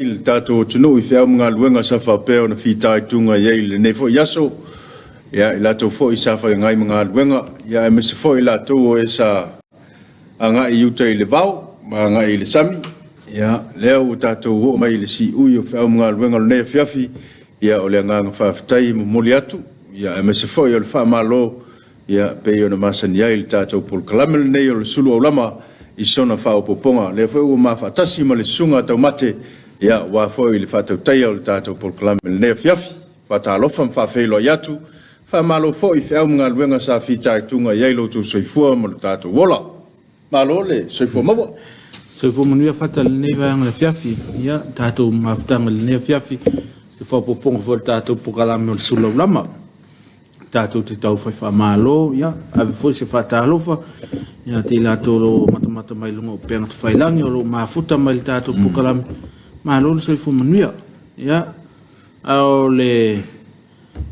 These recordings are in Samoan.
I le tatou atunuu i feau ma galuega sa faapea ona fitaituga i ai i lenei foi aso, ia, i latou foi sa feagai ma galuega, ia, aemaise foi i latou o e sa agai i uta i le vao ma agai i le sami. Ia, lea ua tatou oo mai i le siui o feau ma galuega o lenei afiafi, ia, o le agaga faafetai e momoli atu, ia, aemaise foi o le faamalo. Ia, pei ona masani ai le tatou polokalame lenei o le Sulu Aulama i sona faaopoopoga. Lea foi ua ma faatasi ma le Susuga Taumate, ia, aua foi le faatautaia o le tatou polokalame i lenei afiafi. Faatalofa ma faafeiloai atu, faamalo foi i feau ma galuega sa fitaituga i ai lo outou soifua ma lo tatou ola. Malo le soifua maua. Soifua manuia Fata i lenei vaega o le afiafi. Ia, tatou mafutaga i lenei afiafi, se faaopoopoga foi o le tatou polokalame o le Sulu Aulama. Tatou te tau fai faamalo, ia, ave foi se faatalofa ia te i latou o lo o matamata mai luga o upega tafailagi o lo o mafuta mai le tatou polokalame. Malo le soifua manuia. Ia, a o le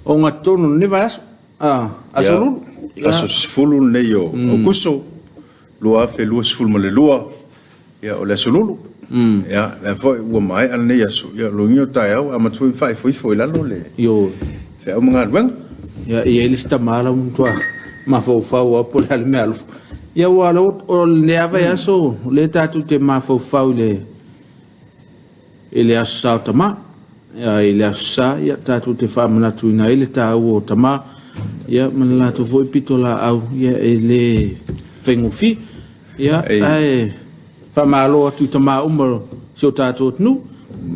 ogatotonu o lenei vaiaso, a, aso Lulu. Ia, aso 10 lenei o Aokuso 2022, ia, o le aso Lulu. Ia, lea foi ua maea lenei aso, ia, o lona uiga o taeao ua amata foi ona faaifoifo i lalo le feau ma galuega. Ia, e i ai le isi tama la ua matua mafaufau lava po o le a le mea alofa. Ia, aua o lenei lava vaiaso, o lea tatou te mafaufau i le I le Aso Sa o Tama. I le Aso Sa, ia, tatou te faamanatuina ai le taua o tama, ia, ma le latou foi pitolaau, ia, e le faigofie. Ia, ae faamalo atu i tama uma o si o tatou atunuu,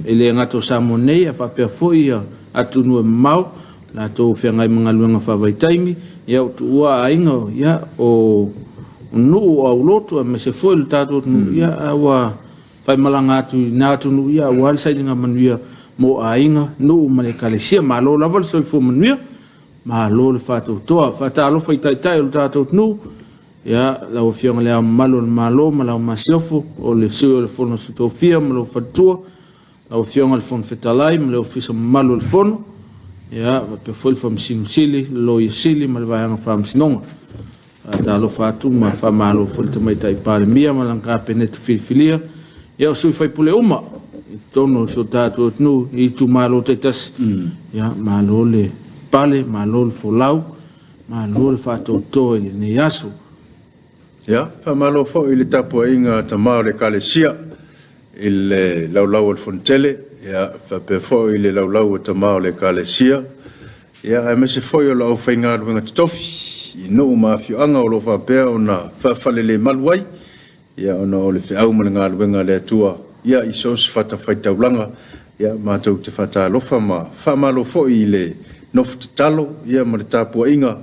e le gata o Samoa nei, ae faapea foi ia atunuu e mamao, latou feagai ma galuega faavaitaimi, ia, ua tuua aiga, ia, o nuu, o aulotu, aemaise foi o le tatou atunuu, ia, ae ua faimalaga atu i na atunuu ia aua le sailiga manuia mo aiga, nuu ma le Ekalesia. Malo lava le soifua manuia, malo le faatoatoa. Faatalofa i taitai o le tatou atunuu, ia lau Afioga i Le Ao Mamalu o le Malo ma lau Masiofo, o le Sui o le Fono a Sui Tofia ma lou faletua, lau Afioga i le Fofoga Fetalai ma le Ofisa mamalu o le Fono, ia faapea foi le Faamasino Sili, le Loia Sili ma le Vaega Faamasinoga. Faatalofa atu ma faamalo foi i le Tamaitai Palemia ma lana Kapeneta filifilia, ia o sui usufono uma i totonu o si o tatou atunuu i itumalo taitasi. Ia, malo le pale, malo le folau, malo le faatoatoa i lenei aso. Ia, faamalo foi i le tapuaiga a tama o le Ekalesia i le laulau a le Fonotele, ia, faapea foi i le laulau a tama o le Ekalesia, ia, aemaise foi o le aufaigaluega totofi i nuu ma afioaga o lo o faapea ona faafalelemalu ai, ia, ona o le feau ma le galuega a le Atua, ia, i so o se fatafaitaulaga. Ia, matou te faatalofa ma faamalo foi i le nofo tatalo, ia, ma le tapuaiga.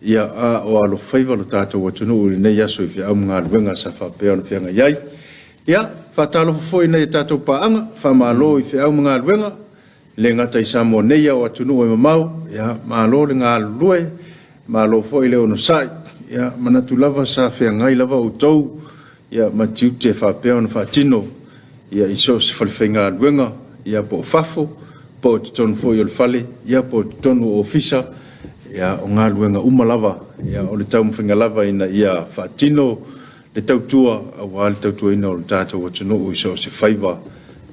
Ia, a o alofaiva lo tatou atunuu i lenei aso i feau ma galuega sa faapea ona feagai ai. Ia, faatalofa foi i nai a tatou paaga, faamalo i feau ma galuega, e le gata i Samoa nei a o atunuu e mamao, ia, malo le galulue, malo foi le onosai. Ia, manatu lava sa feagai lava outou ia, ma tiute faapea ona faatino, ia, i so o se falefaigaluega, ia, po o fafo, po o totonu foi o le fale, ia, po o totonu o ofisa, ia, o galuega uma lava, ia, o le taumafaiga lava ina ia faatino le tautua aua le tautuaina o le tatou atunuu i so o se faiva,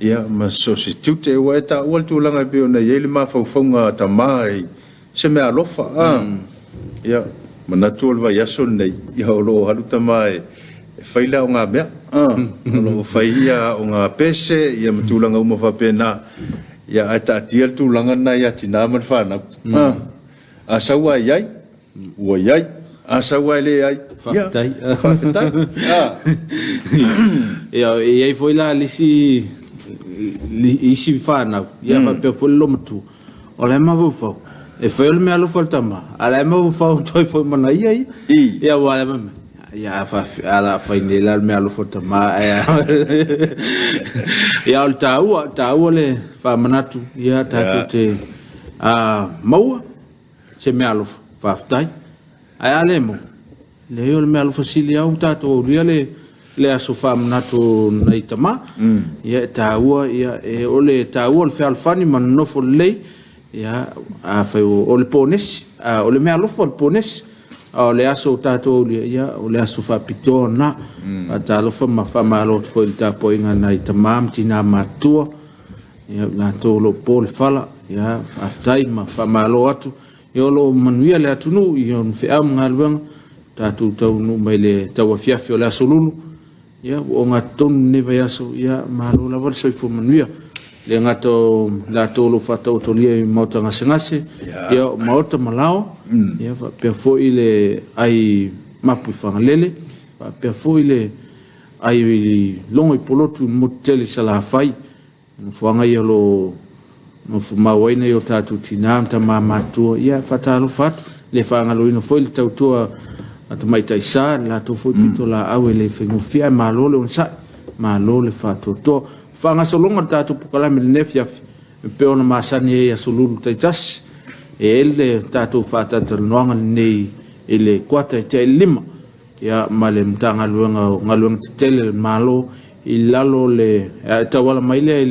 ia, ma so o se tiute. Ua e taua le tulaga e pei ona i ai le mafaufauga a tama i se meaalofa, a. Ia, manatu o le vaiaso lenei, ia, o lo o alu tama e fai le aogamea, a. O lo o fai ia aoga pese, ia, ma tulaga uma faapena, ia, ae taatia le tulaga lena ia tina ma le fanau, a. A sau lava e i ai, ua i ai. A sau lava e leai, ia, faafetai. A. Ia, e i ai foi la le isi, isi fanau, ia, faapea foi le loomatua. O la e mafaufau, e fai o le meaalofa a le tama, a o la e mafaufau toe foi ma ia ia. Ia aua o la e fai mai, ia a o le a fai nei la le meaalofa a le tama ae a. Ia o le taua, taua le faamanatu, ia tatou te maua se meaalofa, faafetai. Ae a le maua, Leai o le meaalofa sili lava ua tatou aulia le le aso faamanatu o nai tama. Ia e taua ia e o le taua o le fealofani ma nonofo lelei. Ia afai o le ponesi, a o le meaalofa o le ponesi. A o le aso ua tatou aulia, ia o le aso faapitoa lena. Faatalofa ma faamalo atu foi i le tapuaiga a nai tama ma tina matutua. Ia, i latou o lo o po le fala, ia, faafetai ma faamalo atu. Ia, o lo o manuia le atunuu i ona feau ma galuega, tatou taunuu mai le tauafiafi o le Aso Lulu, ia, ua ogatotonu lenei vaiaso, ia, malo lava le soifua manuia. E le gata o latou o lo o faataotolia i maota gasegase, ia, o maota ma laoa, ia, faapea foi le ai mapu i Fagalele, faapea foi le ai logo i Pulotu i le motu tele i Salafai. O nofoaga ia o lo o nofomau ai nai o tatou tina ma tama matutua. Ia, e faatalofa atu, e le faagaloina foi le tautua a tamaitai sa, le latou foi pitolaau e le faigofie, ae malo le onosai, malo le faatoatoa. Faagasologa le tatou polokalame i lenei afiafi, e pei ona masani ai i Aso Lulu taitasi, e i ai le tatou faatalatalanoaga lenei i le kuata e tea i le 5. Ia, ma le Matagaluega o Galuega Tetele a le Malo i lalo o le e tauala mai lea i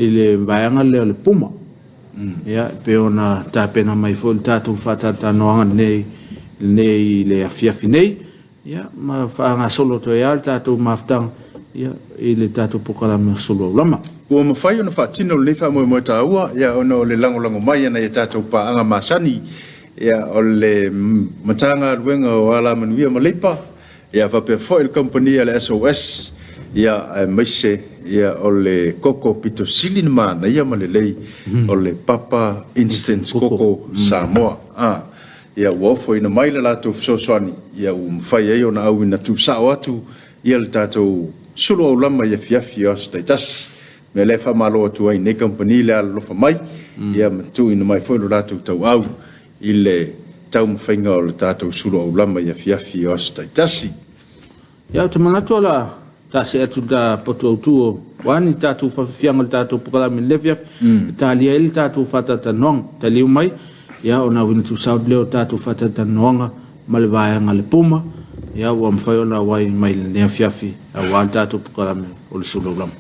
le vaega lea o le PUMA. Ia, e pei ona tapena mai foi le tatou faatalatalanoaga lenei i le afiafi nei. Ia, ma faagasolo atu ai lava le tatou mafutaga, ia, i le tatou polokalame o Sulu Aulama. Ua mafai ona faatino lenei faamoemoe taua, ia, ona o le lagolago mai a nai a tatou paaga masani. Ia, o le Matagaluega o Alamanuia ma Leipa, ia, faapea foi le kamupani a le SOS, ia, aemaise, ia, o le koko pito sili ona manaia ma lelei, o le Papa Instant Koko Samoa. Ia, ua ofoina mai le latou fesoasoani, ia, ua mafai ai ona auina tuusao atu, ia, le tatou sulu aulama i afiafi o aso taitasi. O le mea lea e faamalo atu ai i lenei kamupani le alolofa mai, ia ma tuuina mai foi lo latou tauau i le taumafaiga o le tatou sulu aulama i afiafi o aso taitasi. Ia, ou te manatu o le a ta see atu i le ta potu autu o a ni tatou faafiafiaga o le tatou polokalame i lenei afiafi, e talia ai le tatou faatalatalanoaga. Taliu mai, ia, ona auina tuusao atu lea o tatou faatalatalanoaga ma le vaega a le PUMA, ia, ua mafai ona auai mai i lenei afiafi aua le tatou polokalame o le sulu aulama.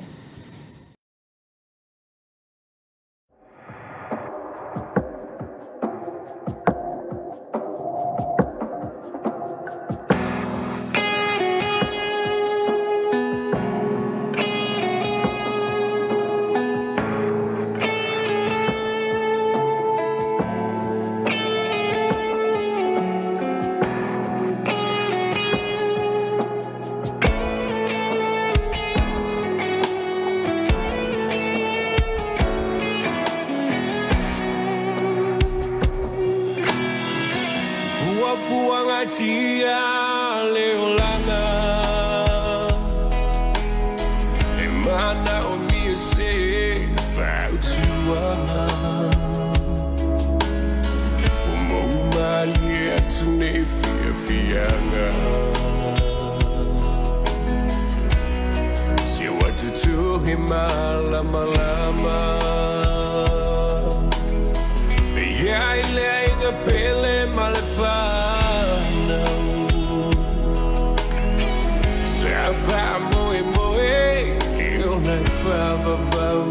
Puapuagatia le olaga E manaomia se fautuaga Ua mou malie atu nei fiafiaga Se ua tutuhi malamalama E iai le aiga pele ma le whanau Sa faamoemoe e ona e faavavau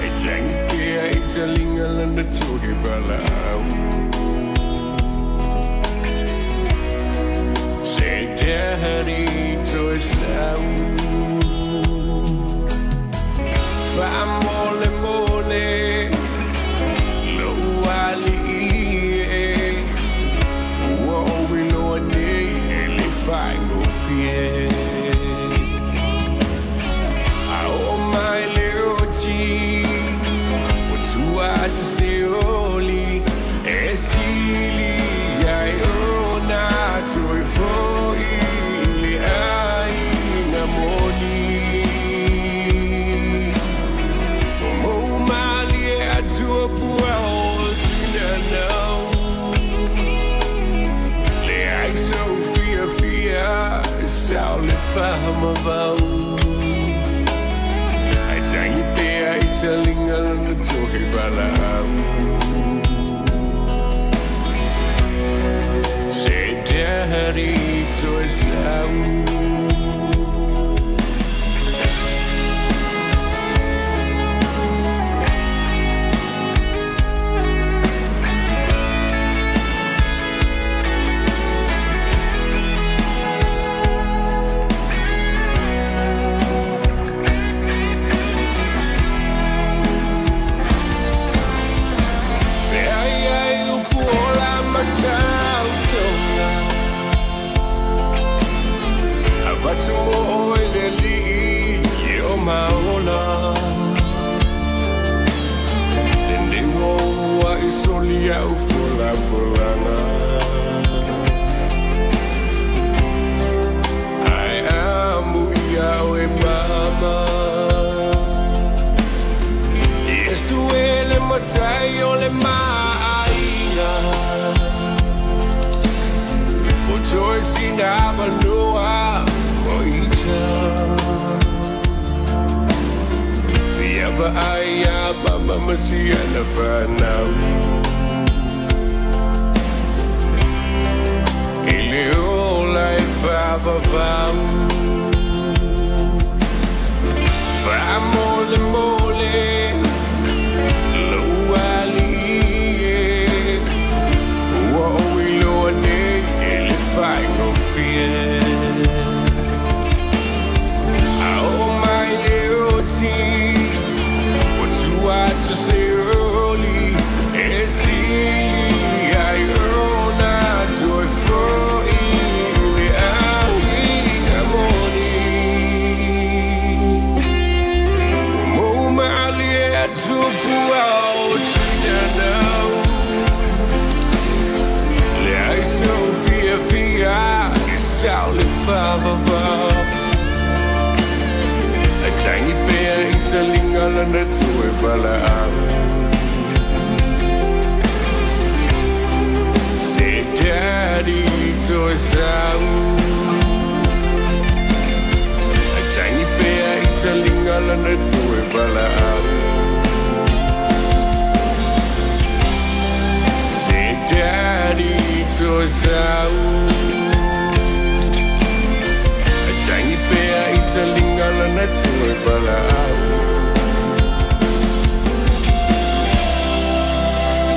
E tangi pea i taliga lana tohe valaau Se daddy toe sau Faamolemole lou alii e Ua ou iloa nei e le faigofie A oo mai le oti Ua tua atu se oli E sili ai ona toe foi i le aiga moni Ua mou malie atu o pua o tinana Leai sou fiafia Sau le faamavau Ae tagi pea i taliga lana tohe valaau Se daddy toe sau. sina avanoa o ita. Fia vaai iā mama ma si ana fanau. I le ola e faavavau. Faamolemole lou alii e. Ua ou iloa nei e le faigofie. A oo mai le oti, ua tua atu se oli e sili ai ona toe fo'i le aiga moni. Ua mou malie atu pua o Tuinanau. Leai sou fiafia e sao le faavavau. Ae tagi pea i taliga lana toe valaau. Se daddy toe sau. Ae tagi pea i taliga lana toe valaau. Se daddy toe sau. Ae tagi pea i taliga lana toe valaau.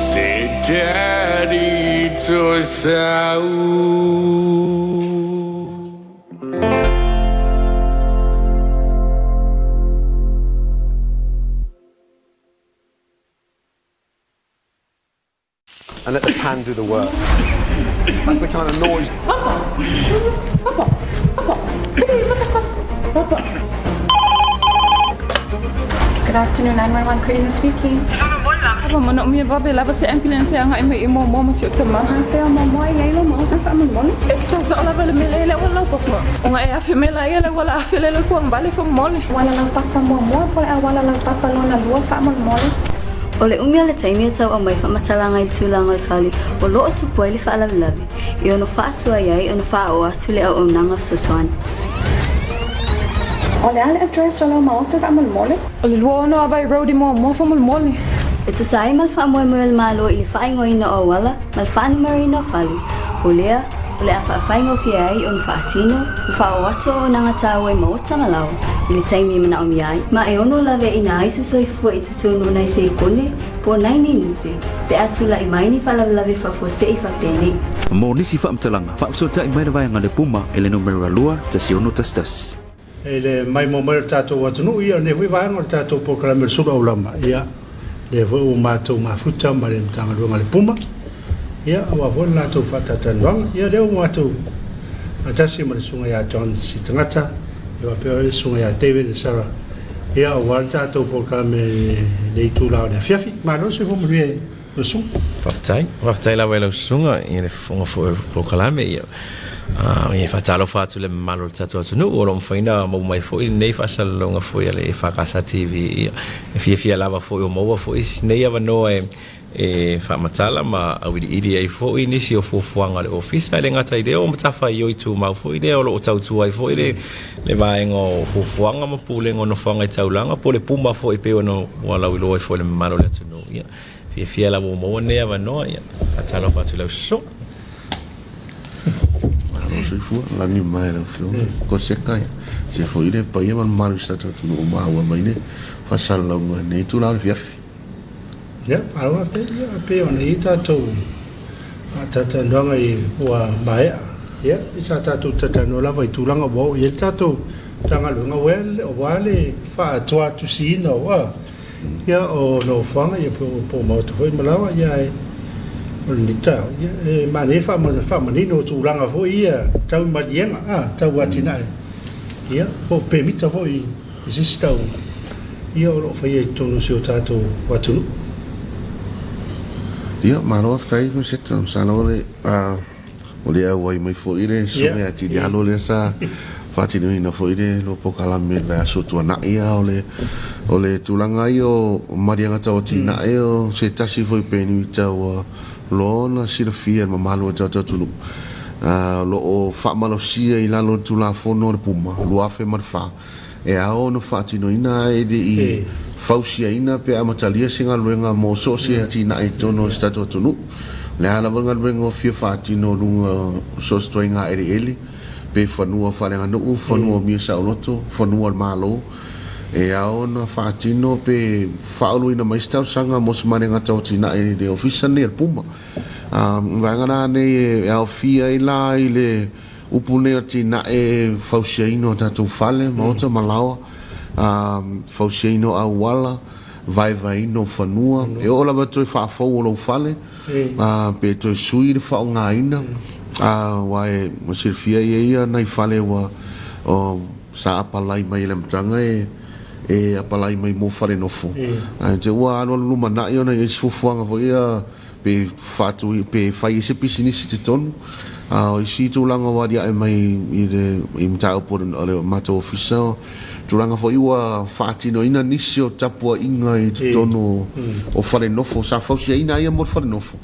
Se daddy toe sau. And let the pan do the work. That's the kind of noise. Papa! Papa! Papa! Good afternoon, 911 Karina speaking. Papa, manaomia vave lava se ambulance e agai mai i Moamoa ma si ou tama. Afea o Moamoa e i ai lou maota faamolemole? E te saosao lava i le mea lea e i le auala laupapa. Ona e afe mai laia le auala afe lea i le tuagavale faamolemole. Auala laupapa muamua po o le auala laupapa lona lua faamolemole? O le umi o le taimi e tau aumai faamatalaga i le tulaga o le fale o lo o tupu ai le faalavelave, e ono faatuai ai ona faaoo atu le auaunaga fesoasoani. O le a le address o lau maota faamolemole? O le 26 Avai Road i Moamoa faamolemole. E tusa ai ma le faamoemoe o le Malo i le faaigoaina o auala ma le faanumeraina o fale, o lea, o le a faafaigofie ai ona faatino ma faaoo atu auaunaga taua i maota ma laoa i le taimi e manaomia ai, ma e ono laveaiina ai se soifua i totonu o nai sekone po o nai minute pe a tulai mai ni faalavelave faafuasei faapenei. Mo nisi faamatalaga, faafesootai mai le vaega le Puma i le numera 2 16 11. I le maimoa mai o le tatou atunuu, ia, o lenei foi vaega o le tatou polokalame o le Sulu Aulama, ia, lea foi ua matou mafuta ma le Matagaluega a le Puma, ia, aua foi le latou faatalatalanoaga. Ia, lea ua matou faatasi ma le Susuga ia John Sitagata, ia faapea le Susuga ia David and Sarah, ia, aua le tatou polokalame i lenei itula o le afiafi. Malo le soifua manuia i lau susuga. Faafetai, faafetai lava i lau susuga i le fofoga foi o le polokalame. Ia, e faatalofa atu i le mamalu o le tatou atunuu o lo o mafai ona maua mai foi lenei faasalalauga foi a le EFKS TV. Ia, e fiafia lava foi o maua foi nei avanoa e faamatala ma auiliili ai foi nisi o fuafuaga a le Ofisa, e le gata i lea o matafaioi tumau foi lea o lo o tautua ai foi le vaega o fuafuaga ma pulega o nofoaga i taulaga po o le Puma foi e pei ona ua lauiloa ai foi i le mamalu o le atunuu. Ia, fiafia lava ua maua lenei avanoa. Ia, faatalofa atu i lau susuga. Malo soifua, lagi mai lau Afioga. Koseka ia, se foi le paia ma le mamalu i si tatou atunuu ua maua mai le faasalalauga i lenei itula o le afiafi. Ia, malo faafetai. Ia, e pei ona i ai tatou faatalatalanoaga i ua maea. Ia, sa tatou talatalanoa lava i tulaga ua oo i ai le tatou Matagaluega aua le faatoatusiina o ia o nofoaga ia po o maota foi ma laoa ia ae o lenei taeao ia e manaia le faamanino o tulaga foi ia tau i maliega tau atinae ia po o pemita foi i se isi tau ia o lo o faia i totonu o si o tatou atunuu. Ia, malo faafetai Koseta, masalo o le o le auai mai foi le susuga ia Tilialo lea sa faatinoina foi le lua polokalame i le vaiaso tuanai a o le tulaga ia o maliega tau atinae o se tasi foi penita ua loa ona silafia e le mamalu o le tatou atunuu. O lo o faamalosia i lalo o le Tulafono a le PUMA 2004 e ao ona faatinoina ae le i fausiaina pe amatalia se galuega mo so o se atinae i totonu o si tatou atunuu. O le a lava le galuega o fia faatino luga o so o se ituaiga eleele, pe fanua faaleaganuu, fanua umia saoloto, fanua o le Malo, e ao ona faatino pe faauluina mai se talosaga mo se maliega tau atinae i le Ofisa lenei a le PUMA. O le vaega la nei e aofia ai la i le upu nei o atinae fausiaina o tatou fale, maota ma laoa, fausiaina o auala, vaevaeina o fanua, e oo lava i le toe faafou o lou fale, pe toe sui le faaaogaina, aua e silafia e i ai nai fale ua sa apalai mai i le amataga e apalai mai mo fale nofo, ae te i ua alualu lumanai ona i ai se fuafuaga foi ia pe faatu pe fai ai se pisinisi i totonu. A o isi tulaga ua aliae mai i le i mataupu o le matou ofisa, o tulaga foi ua faatinoina nisi o tapuaiga i totonu o fale nofo sa fausiaina ai ia mo le fale nofo,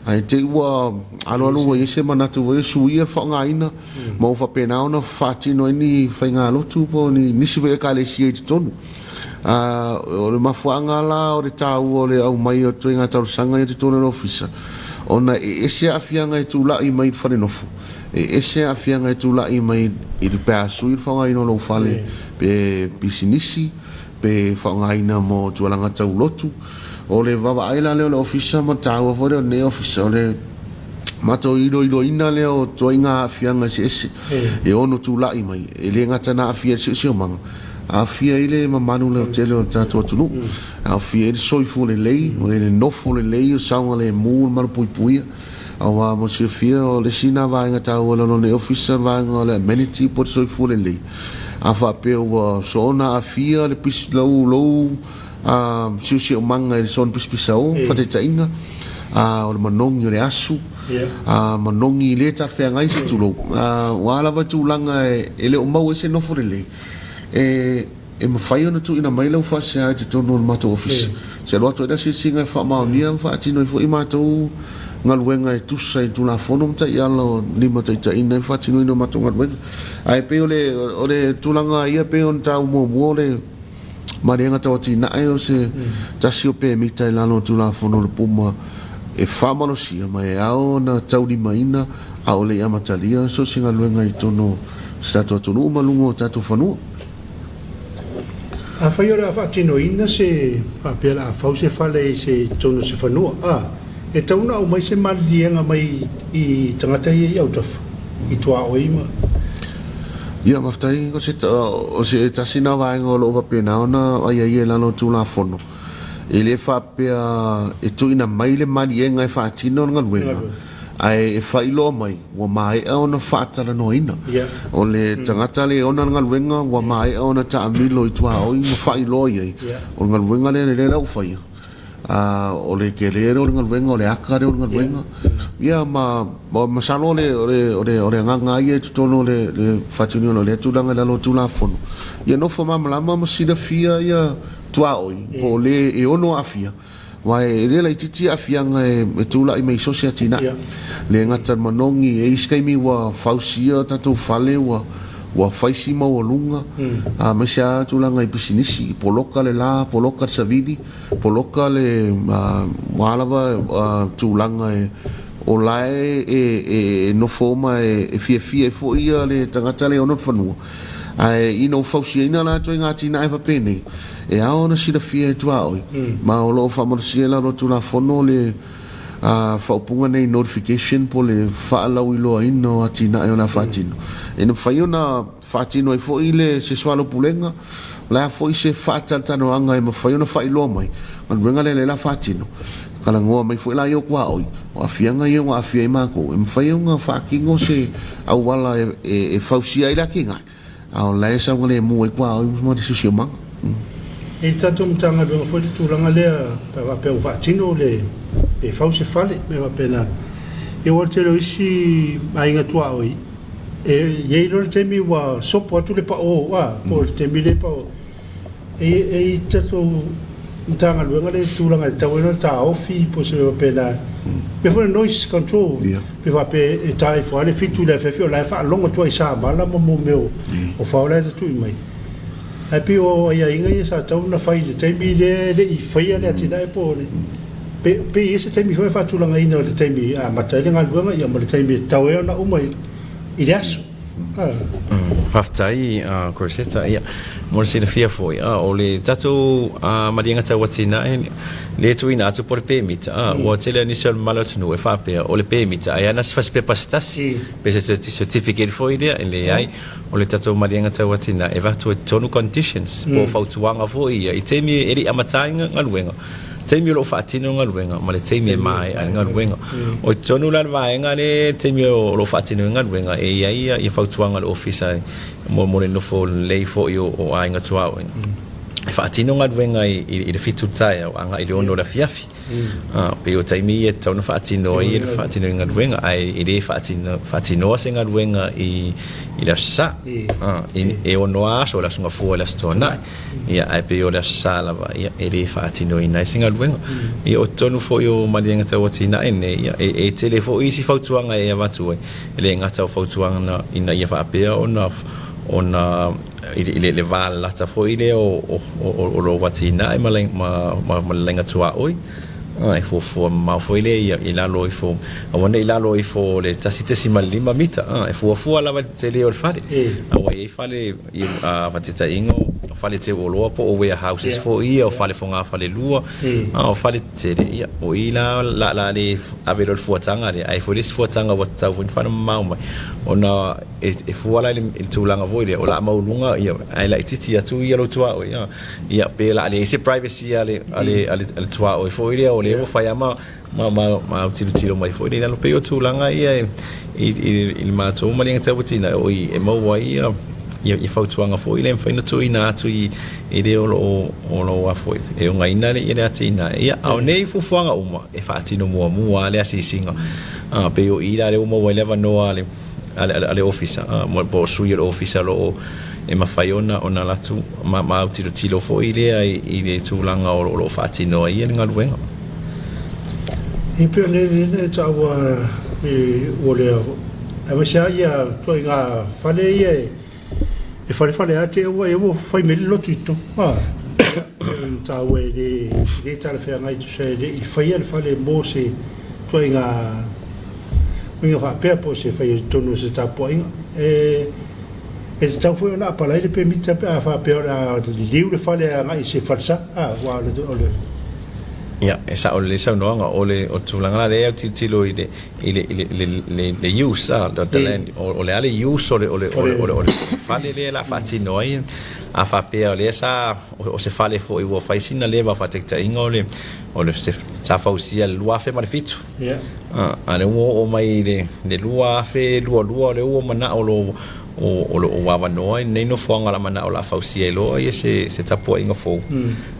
ae te i ua alualu ua i ai se manatu foi e suia le faaaogaina ma ua faapena ona faatino ai ni faigalotu po o ni nisi foi ekalesia i totonu. Ā, o le mafuaaga la o le taua o le aumai o ituaiga talosaga ia i totonu o le ofisa, ona e ese aafiaga e tulai mai i le fale nofo, e ese aafiaga e tulai mai i le pe a sui le faaaogaina o lou fale pe pisinisi, pe faaaogaina mo tulaga tau lotu. O le vaavaai la lea o le ofisa ma le taua foi lea o lenei ofisa, o le matou iloiloina lea o ituaiga aafiaga eseese e ono tulai mai, e le gata ina aafia i le siosiomaga, Aafia ai le mamalu lautele o le tatou atunuu, aafia ai le soifua lelei, o le nofo lelei, o le saogalemu, le malupuipuia. Aua mo le silafia, o le isi lena vaega taua i lalo o lenei Ofisa, o le vaega o le amenity po o le soifua lelei. A faapea ua soona aafia le pisi, lou, lou siosiomaga i le soona pisapisao, faataitaiga, o le manogi o le asu, manogi le talafeagai se i tulou, o a lava tulaga e le o maua ai se nofo lelei, E, e mafai ona tuuina mai lau faasea i totonu o le matou ofisa. Se alu atu ai le asiasiga e faamaonia ma faatino ai foi matou galuega e tusa i Tulafono ma taiala o limataitaiina ai le faatinoina o matou galuega. Ae pei o le, o le tulaga ia pei ona taua muamua o le maliega tau atinae o se tasi o pemita i lalo o Tulafono o le PUMA e faamalosia ma e ao ona taulimaina a o le i amatalia so o se galuega i totonu o si tatou atunuu ma luga o tatou fanua. Afai o le a faatinoina se faapea o le a fau se fale i se totonu o se fanua, a, e tatau ona aumai se maliliega mai i tagata ia i autafa, i tuaoi ma. Ia, faafetai o se, o se tasi lena vaega o lo o faapena ona aiaia i lalo o Tulafono. E le faapea e tuuina mai le maliega e faatino le galuega, ae e faailoa mai ua maea ona faatalanoaina. O le tagata lea e ona le galuega ua maea ona taamilo i tuaoi ma faailoa i ai, o le galuega lea lea la ua faia, o le tele lea o le galuega, o le aka lea o le galuega. Ia ma masalo o le agaga lava ia i totonu o le faatinoina o lea tulaga i lalo o Tulafono, ia nofo malamalama ma silafia ia tuaoi po o le e ono aafia. Aua e le laitiiti aafiaga e tulai mai i so o se atinae. Le gata i le manogi, e i ai isi taimi ua fausia o tatou fale ua ua fai si maualuga, aemaise lava tulaga i pisinisi, poloka le la, poloka le savili, poloka le o a lava tulaga e o la e nofo ma e fiafia ai foi le tagata lea e ona le fanua. Ae ina ua fausiaina la ituaiga atinae faapenei, e ao ona silafia e tuaoi, ma o lo o faamalosia i lalo o le Tulafono le faaupuga nei notification po o le faalauiloaina o atinae o le a faatino. E mafai ona faatino ai foi le se soalaupulega, o le a foi se faatalatalanoaga e mafai ona faailoa mai, galuega lea o le a faatino, talanoa mai foi la ia o tuaoi, o aafiaga ia ua aafia ai matou, e mafai ona faatino se auala e fausia ai le atinae, a o la e saogalemu ai tuaoi ma le siosiomaga. E i le tatou Matagaluega foi le tulaga lea pe a faapea ua faatino le pe fau se fale, mea faapena. Ia aua o le tele o isi aiga tuaoi, e i ai loa le taimi ua sopo atu le pao, a, po o le taimi lea e pao E i ai tatou Matagaluega le tulaga e tatau ai ona taofi po o se mea faapena. Mea foi o le noise control, pe faapea e ta ifo lava le 7 i le afiafi o la e faalogo atu ai i Samala ma mo mea o fao la e tatui mai. Ae pei o aiaiga ia sa tatau ona fai i le taimi lea e le i faia le atinae po o le pe pe i ai se taimi foi e faatulagaina o le taimi e amata ai le galuega ia ma le taimi e tatau ai ona uma i le aso. Faafetai Corsetta. Ia, mo le silafia foi, o le tatou maliega tau atinae lea e tuuina atu po o le pemita, ua tele lava nisi o le mamalu o le atunuu e faapea o le pemita ai lava na o se pepa se tasi, pe se certificate foi lea. E leai, o le tatou maliega tau atinae e avatu ai totonu conditions po o fautuaga foi ia i taimi e le i amata ai galuega. taimi o lo o faatino le galuega ma le taimi e maea ai le galuega. O i totonu la le vaega lea le taimi o lo o faatino ai le galuega e i ai ia fautuaga a le Ofisa mo le nofo lelei foi o aiga tuaoi. E faatino galuega i le 7 i le taeao agai i le 6 i le afiafi. Pei o taimi ia e tatau ona faatino ai le faatino ai galuega ae e le faatinoa se galuega i le Aso Sa. E 6 aso, o le Aso Gafua i le Aso Toonai. Ia, ae pei o le Aso Sa lava, ia, e le faatinoina ai se galuega. Ia, o totonu foi o maliega tau atinae nei, ia, e tele foi isi fautuaga e avatu ai, e le gata o fautuaga ina ia faapea ona, ona i le, le va lalata foi lea o, o, o lou atinae ma, ma, ma le laina tuaoi, e fuafua mamao foi lea ia, i lalo ifo, aua ne i lalo ifo o le 1.5 mita, e fuafua lava i le tele o le fale. Aua e i ai fale I faataitaiga o fale teu oloa po o warehouses foi ia, o fale fogafalelua, a o fale tetele, ia, o i la la le ave loa le fuataga lea, ae foi le isi fuataga ua tatau foi ona faamamao mai, ona e fua la i le tulaga foi lea, o le a maualuga, ia, ae laitiiti atu ia lou tuaoi, ia, pe o le a leai se privacy a le tuaoi foi lea, o lea ua fai lava ma ma autilotilo mai foi lea i lalo. Pei o tulaga ia i le matou maliega tauatina o i e maua ai ia fautuaga foi lea e mafai ona tuuina atu i le o lo o a foi e ogaina le atinae. Ia, a o nei fuafuaga uma e faatino muamua lava le asiasiga. Pei o i la lea ua maua ai le avanoa a le Ofisa po o sui o le Ofisa o lo o e mafai ona alu atu ma autilotilo foi lea i le tulaga o lo o faatino ai le galuega. E pei o le lea e taua ua le aemaise lava ia ituaiga fale ia e falefale lava te ua ua fai mai le lotu i totonu. A taua e le talafeagai tusa e le i faia le fale mo se ituaiga uiga faapea po o se faia i totonu o se tapuaiga. E E tatau foi ona apalai le pemita pe a faapea o le a liliu le fale agai i se falesa, aua o le. Ia, e sao lelei saunoaga, o le tulaga la lea e autilotilo i le i le i le le le use, a, the land, o le a le use o le o le o le fale lea o le a faatino ai, a faapea o lea sa o se fale foi ua fai sina leva faataitaiga o le o le sa fausia i le 2007. Ia. A lea ua oo mai i le 2022 o lea ua manao lo o lo o avanoa i lenei nofoaga o le a manao o le a fausia ai loa ia se tapuaiga fou.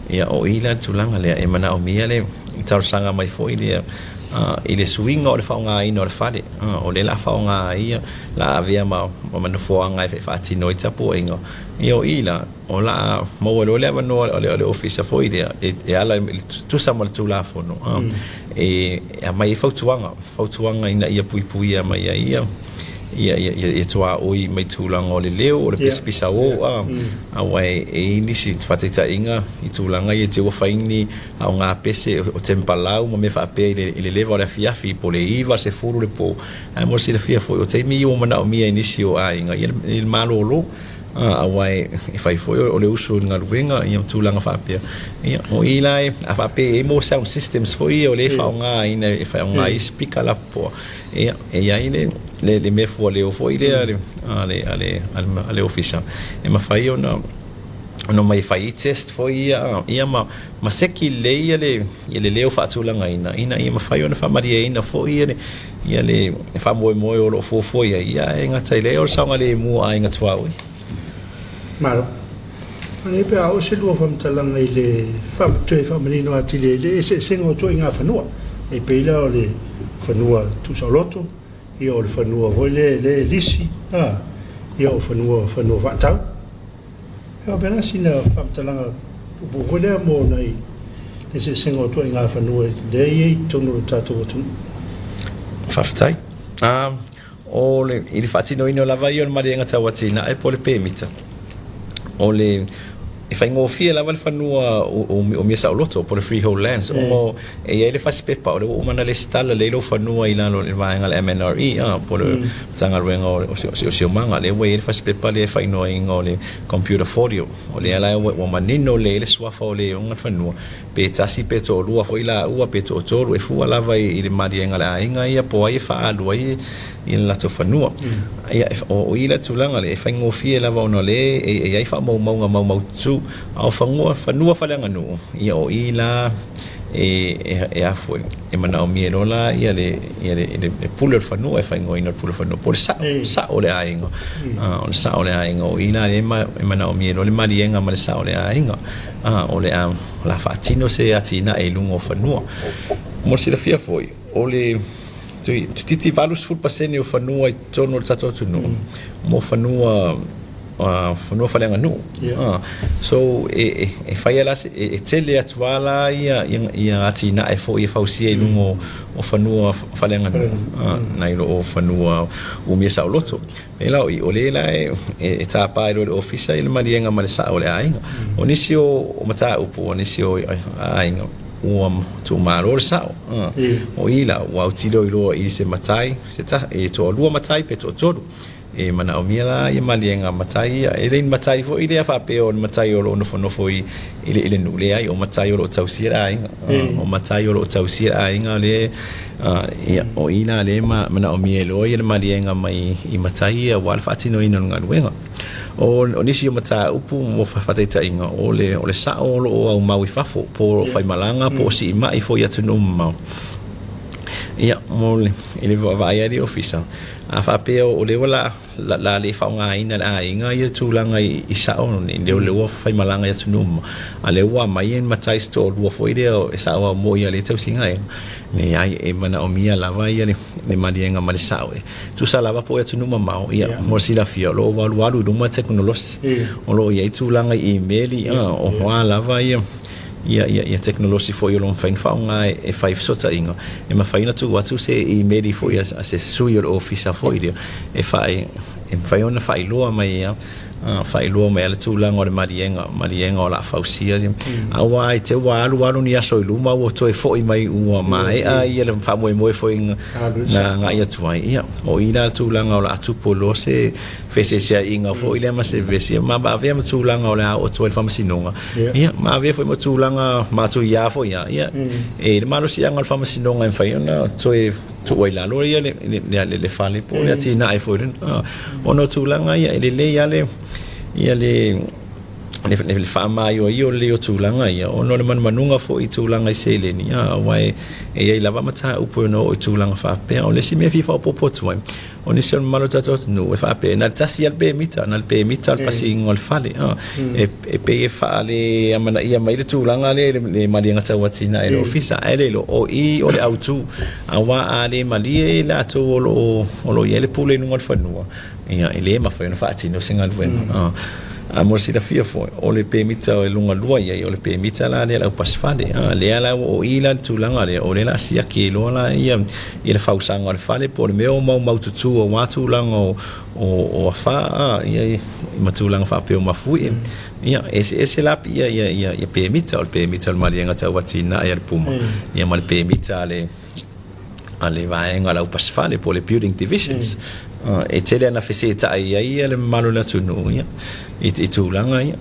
Ia o i la le tulaga lea e manaomia le talosaga mai foi lea i le suiga o le faaaogaina o le fale. O lea o le a faaaoga ai o le a avea ma nofoaga e faatino ai tapuaiga. Ia o i la o le a maua loa le avanoa o le ofisa foi lea e ala i le tusa ma le Tulafono e aumai ai fautuaga, fautuaga ina ia puipuia mai ai ia ia ia ia tuaoi mai tulaga o le leo, o le pisapisa o, a aua e i ai nisi faataitaiga i tulaga ia te ua fai ni aoga pese o tempalau ma mea faapea i le leva o le afiafi po o le 9 i le 10 le po. Ae mo le silafia foi, o taimi ia ua manaomia e nisi o aiga ia le malolo. Aua e fai foi o le usu i le galuega ia ma tulaga faapea. Ia, o i la e, a faapea e i ai mo sound systems foi ia o lea e faaaogaina e faaaoga ai speaker lapopoa, ia, e i ai le, le, le mea fualeo foi lea a le, a le, a le, a le ofisa e mafai ona ona omai e fai ai test foi ia, ia ma, ma seki lelei ia le, ia le leo faatulagaina ina ia mafai ona faamalieina foi ia le, ia le faamoemoe o lo o fuafua i ai, ia e gata i lea o le saogalemu o aiga tuaoi. Malo. Malie pe a oo se lua faamatalaga i le toe faamanino atili ai le eseesega o ituaiga fanua. E pei la o le fanua tuusaoloto, ia o le fanua foi lea e lisi, ia o fanua fanua faatau. E faapena sina faamatalaga puupuu foi lea mo nai eseesega o ituaiga fanua lea e i ai i totonu o le tatou atunuu. Faafetai. O le, i le faatinoina lava ia o le maliega tau atinae po o le pemita, o le, e faigofie lava le fanua o umia saoloto po o le freehold lands ona e i ai le fasipepa o lea ua uma ona lesitala lelei lou fanua i lalo o le vaega a le MNRE po o le Matagaluega o Siosiomaga. Lea ua i ai le fasipepa lea e faaigoaina o le computer folio. O lea la ua manino lelei ai le suafa o le ona le fanua pe tasi pe toalua foi laua pe toatolu, e fua lava i le maliega a le aiga ia po o ai e faaalu ai i le latou fanua. Ia, o i la tulaga lea, e faigofie lava ona o lea e i ai faamaumauga maumaututu, a o fanua, fanua faaleaganuu, ia o i la e a foi, e manaomia loa la ia le, ia le, le pule o le fanua, e faaigoaina o le pule o le fanua, po o le sao, sao o le aiga. O le sao o le aiga, o i la e manaomia loa le maliega ma le sao o le aiga. Ā, o le a, o le a faatino se atinae i luga o fanua. Mo le silafia foi, o le toeitiiti 80% o fanua i totonu o le tatou atunuu mo fanua, fanua faaleaganuu. Ā, so e, e faia la se, e tele atu lava la ia, ia atinae foi e fausia i luga o fanua faaleaganuu, ā, nai lo o fanua umia saoloto. E la o lea la e tāpā ai loa e le Ofisa i le maliega ma le saʻo o le aiga. O nisi o mataupu, o nisi o aiga, ua tuumalo le saʻo. O i la, ua autilo i loa i se matai, se e toalua matai pe toatolu. E manaomia la ia maliega matai ia. E le ni matai foi lea faapea o le matai o lo o nofonofo i le nuu, leai, o matai o lo o tausia le aiga. O matai o lo o tausia le aiga lea Ia, o i la lea e manaomia ai loa le maliega mai i matai ia aua le faatinoina o le galuega. O nisi o mataupu mo faataitaiga, o le, o le sao o lo o aumau i fafo, po o faimalaga, po o siimai foi i atunuu mamao. Ia, mo le, i le vaavaai a le Ofisa, a faapea o lea ua la, la le faaaogaina e le aiga ia tulaga i sao nei, lea ua faimalaga i atunuu uma, a lea ua aumai ni matai se toalua foi lea e sao au moi a le tausiga aiga. Leai, e manaomia lava ia le maliega ma le sao e tusa lava po o atunuu mamao, ia, mo le silafia, o lo o alualu i luma le tekonolosi. O lo o i ai tulaga i imeli, o a lava ia ia tekonolosi foi o lo o mafai ona faaaoga e fai fesootaiga, e mafai ona tuu atu se imeli foi a se sui o le ofisa foi lea e e mafai ona faailoa mai ia faailoa mai le tulaga o le maliega, maliega o le a fausia. Aua i te ua alu alu ni aso i luma ua toe foi mai ua maea ia le faamoemoe foi na agai atu ai. Ia, o i la le tulaga o le a tupu loa se feeseeseaiga foi lea ma se vesi, ma avea ma tulaga o le a oo atu ai le faamasinoga. Ia, ma avea foi ma tulaga matuia foi ia. Ia, e i le malosiaga o le faamasinoga e mafai ona toe tuu ai i lalo ia le fale po o le atinae foi lea. Ona o tulaga ia, e lelei lava le, ia le, le faamaioio lelei o tulaga ia, ona o le manumanuga foi i tulaga i seleni, aua e i ai lava mataupu e ono oo i tulaga faapea. O le isi mea e fia faaopoopo atu ai, O nisi o le mamalu o le tatou atunuu e faapea, na o le tasi lava le pemita, na o le pemita o le pasiga o le fale. E pei e faaleamanaia mai le tulaga lea i le maliega tau atinae i le ofisa, ae le iloa, o i o le autu. Aua a le malie i latou o lo o i ai le pule i luga o le fanua, ia, e le mafai ona faatino se galuega. A mo le silafia foi, o le pemita e luga lua i ai, o le pemita la lea a le aupasifale. Lea la ua o i la le tulaga lea, o lea o le a siaki ai loa la ia i le fausaga o le fale po o le mea o maumaututu aua tulaga o afa ia ma tulaga faapea o mafuie. Ia, e eseese la ia, ia, ia, ia pemita, o le pemita o le maliega tau atinae a le Puma, ia ma le pemita a le, a le vaega o le aupasifale po o le Building Divisions. E tele ana fesetai ai ia le mamalu o le atunuu ia, i tulaga ia.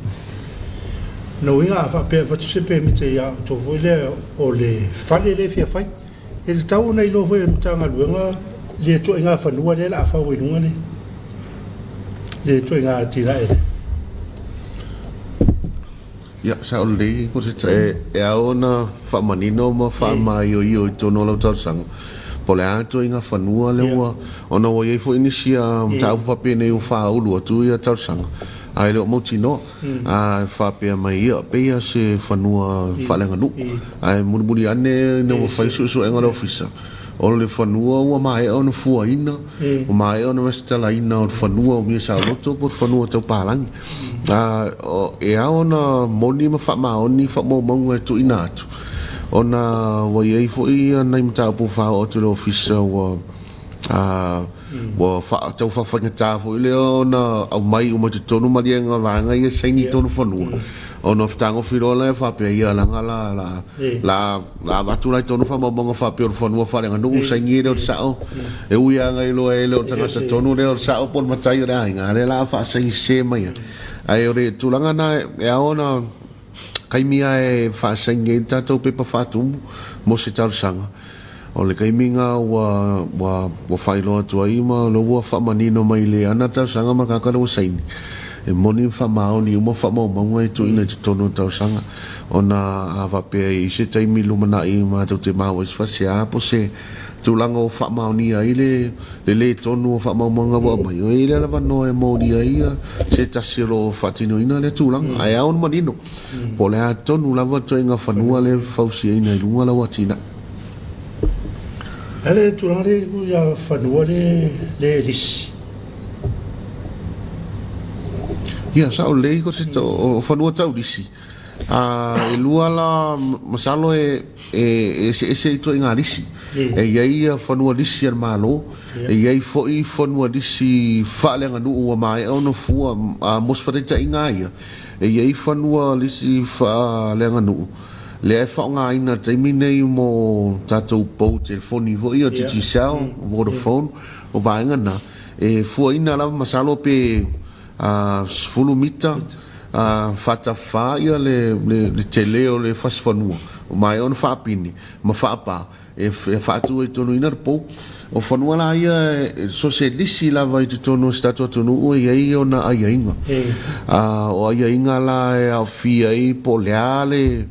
Lona uiga a faapea e avatu se pemita ia outou foi lea o le fale lea e fia fai, E tatau ona iloa foi e le Matagaluega le ituaiga fanua lea o le a fau ai i luga le le ituaiga atinae lea. Ia, sao lelei Koseta, e ao ona faamanino ma faamaioio i totonu o lau talosaga, po o le a ituaiga fanua lea ua, ona ua i ai foi nisi mataupu faapenei ua faaulu atu ia talosaga, ae le o mautinoa. A faapea mai, ia, pei lava se fanua faaleaganuu. Ae mulimuli ane ina ua fai suesuega a le Ofisa, o le fanua ua maea ona fuaina, ua maea ona resitalaina o le fanua o Mia Saoloto po o le fanua tau palagi. E ao ona moni ma faamaoni faamaumauga e tuuina atu. Ona ua i ai foi nai mataupu faaoo atu i le Ofisa ua ua tau faafaigata foi lea ona aumai uma i totonu maliega vaega ia saini i totonu o fanua ona fetagofi loa lea faapea ia leaga la la la la avatu la i totonu faamaumauga faapea o le fanua faaleaganuu saini e le o le sao e ui lava ina iloa e le o le tagata tonu lea o le sao po o le matai o le aiga a o lea la a faasaini sese mai ai. Ae o le tulaga lena e ao ona taimi lava e faasaini ai le tatou pepa faatumu mo se talosaga, o le taimi lena ua, ua, ua faailoa atu ai ma o lea ua faamanino mai le ana talosaga ma le tagata lea ua saini, e moni ma faamaoni uma faamaumauga e tuuina i totonu o le talosaga. Ona a faapea e i ai se taimi lumanai matou te maua ai se faasea po o se tulaga ua faamaonia ai le le lē tonu o faamaumauga ua aumai, e i ai le avanoa e molia ai se tasi o lo o faatinoina lea tulaga. Ae ao ona manino, po o le a tonu lava le ituaiga fanua lea e fausiaina i luga lau atinae. A le tulaga lea ia fanua lea e lisi. Ia, sao lelei ko se o fanua tau lisi. E lua la, masalo e eseese ituaiga lisi. E i ai fanua lisi a le Malo, e i ai foi fanua lisi faaleaganuu ua maea ona fua. Mo se faataitaiga lava ia, e i ai fanua lisi faaleaganuu lea e faaaogaina i le taimi lenei mo tatou pou telefoni foi ia, Digicel, Vodafone, o vaega na, e fuaina lava masalo pe 10 mita faatafa le tele o le fasi fanua ua maea ona faapine ma faapa e faatuaitonuina le pou. O fanua la ia, so se lisi lava i totonu o si tatou atunuu e i ai ona aiaiga. O aiaiga la e aofia ai po o le a le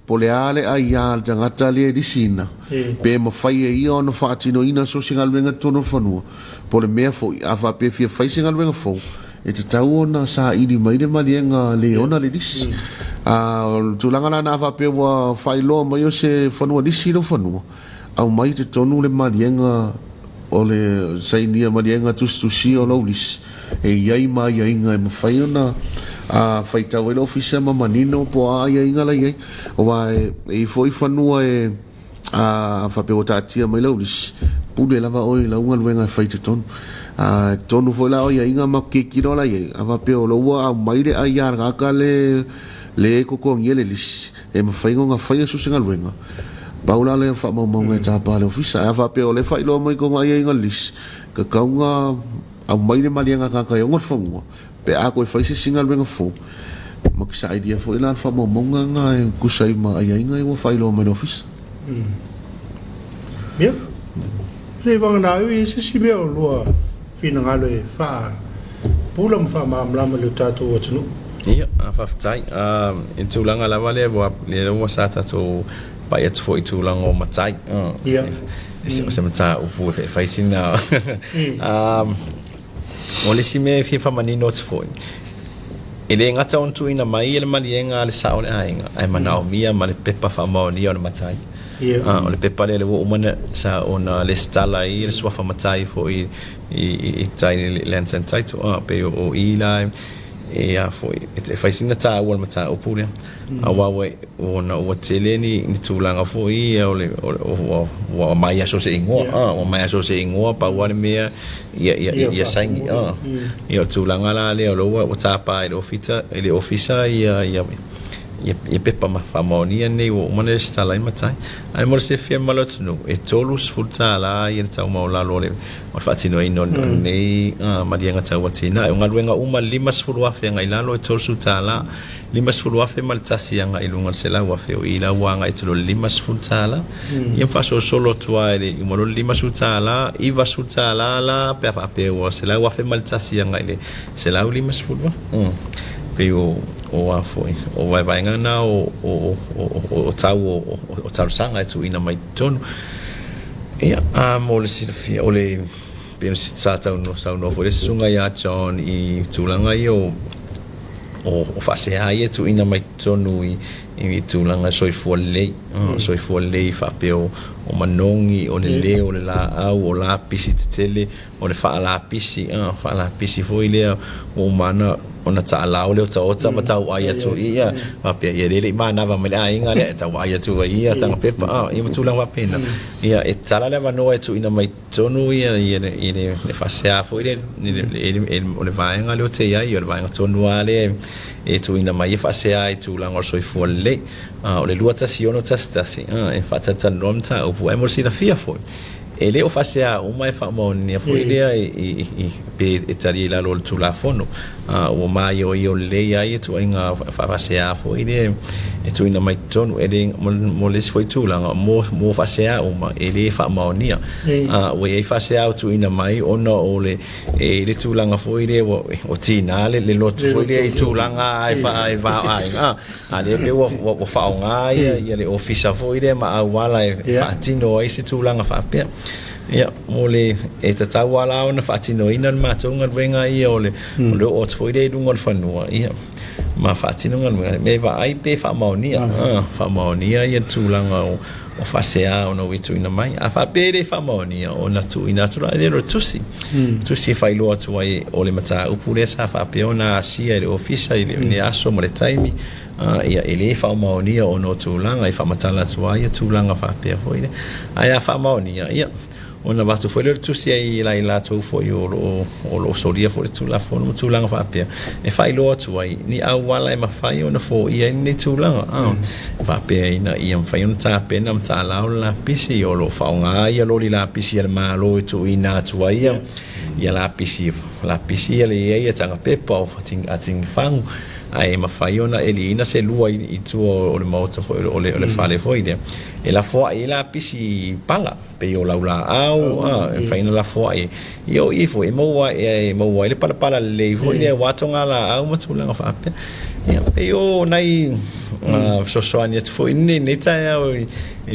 Po o le a le aia a le tagata lea e lisiina, pe mafai e ia ona faatinoina so o se galuega i totonu o le fanua, po o le mea foi, a faapea e fia fai se galuega fou, e tatau ona saili mai le maliega le ona le lisi. A o le tulaga la lena a faapea ua faailoa mai o se fanua lisi lou fanua, aumai i totonu le maliega o le sainia maliega tusitusia o lou lisi e i ai ma aiaiga e mafai ona faitau ai le ofisa ma manino po o a aiaiga la i ai. Aua e i ai foi fanua e faapea ua taatia mai lau lisi, pule lava oe i lau galuega e fai i totonu. A totonu foi la o aiaiga ma tilotilo la i ai, a faapea o lea ua aumai le aia a le tagata le e totogia le lisi, e mafai ona faia so o se galuega, pau la lea o le faamaumauga e tapa e le Ofisa. Ae a faapea o lea e faailoa mai tonu aiaiga o le lisi, e tatau ona aumai le maliega a tagata e ona le fanua pe a toe fai se isi galuega fou, ma te sailia foi la le faamaumauga lena e tusa ai ma aiaiga ia ua faailoa mai e le Ofisa. Ia, se i vagana ai se isi mea o lua finagalo e faa pula ma faamalamalama i lo tatou atunuu. Ia, faafetai. I le tulaga lava lea ua, lea ua sa tatou pai atu foi i tulaga o matai. Ia. O se mataupu e fai sina. O le isi mea e fia faamanino atu foi, e le gata ona tuuina mai e le maliega a le sao o le aiga, ae manaomia ma le pepa faamaonia o le matai. O le pepa lea ua uma sa ona lesitala ai le suafa matai foi i tai i le Lands and Title, pei o i la e a foi e fai sina taua o le mataupu lea. Aua ua ona ua tele ni tulaga foi ia o le ua aumai lava so o se igoa, ua aumai lava so o se igoa, pau lava le mea ia ia ia saini. Ia o le tulaga la lea o lea ua tapa e le Ofisa ia ia ia pepa faamaonia nei ua uma ona resitala ai matai. Ae mo le silafia e le mamalu o le atunuu, e $30 ia le tau maualalo o le faatinoina o lenei maliega tau atinae. O galuega uma e $50,000 agai i lalo e $30, $50,001 agai i luga o le $100,000, o i la ua agai atu loa i le $50. Ia ma faasolosolo atu lava i le uma loa le $50, $90 la pe a faapea ua $100,001 agai i le $150,000. Pei o o a foi o vaevaega na o o o tau o talosaga e tuuina mai totonu. Ia, a mo le silafia, o le pei ona sa saunoa foi le susuga ia John i tulaga ia o o faasea ia e tuuina mai totonu i tulaga soifua lelei, soifua lelei faapea o manogi, o le leo o le laau, o lapisi tetele, o le faalapisi, faalapisi foi lea ua uma ona ona taalao le otaota ma tauai atu i ia, faapea, ia lea e le i manava mai le aiga lea e tauai atu ai ia taga pepa, a, ia ma tulaga faapena. Ia, e tatala le avanoa e tuuina mai totonu ia, ia le, i le, le faasea foi lea, o le vaega lea ou te i ai, o le vaega tonu lava lea e tuuina mai ai faasea i tulaga o le soifua lelei. A, o le 21611, a, e faatalatalanoa le mataupu, ae mo le silafia foi, E le o faasea uma e faamaonia foi lea i pe e tali i lalo o le Tulafono. Ua maioio lelei ai ituaiga faasea foi lea e tuuina mai totonu. E le, mo le isi foi tulaga, mo faasea uma e le faamaonia. Ua i ai faasea ua tuuina mai ona o le, e i ai le tulaga foi lea ua tiga le loto foi lea i tulaga e va o aiga. A lea pei ua faaaoga ia le ofisa foi lea ma auala e faatino ai se tulaga faapea. Ia, mo le, e tatau lava la ona faatinoina le matou galuega ia o le oo atu foi lea i luga o le fanua, ia, ma faatino galuega, me vaai pe faamaonia, faamaonia ia tulaga o faasea ona ua tuuina mai. A faapea e le faamaonia, ona tuuina atu la lea o le tusi, tusi e faailoa atu ai o le mataupu lea sa faapea ona asia e le ofisa i le aso ma le taimi, ia, e le faamaonia ona o tulaga e faamatala atu ai ia tulaga faapea foi lea. Ae a faamaonia, ia, ona avatu foi lea o le tusi ai i latou foi o lo o solia foi le Tulafono ma tulaga faapea, e faailoa atu ai ni auala e mafai ona foia ai lenei tulaga, e faapea ina ia mafai ona tapena ma taalao le lapisi, o lo o faaaoga ia loli lapisi a le Malo e tuuina atu ai ia lapisi, lapisi ia le i ai ia taga pepa o atinifagu, ae mafai ona eliina se lua i tua o le maota foi o le fale foi lea, e lafoai ai lapisi pala. Pei o laulaau, a, e mafai ona lafoai ai. Ia o i foi e maua ai, e maua ai le palapala lelei foi lea aua togalaau ma tulaga faapea. Ia, pei o nai fesoasoani atu foi i lenei taeao i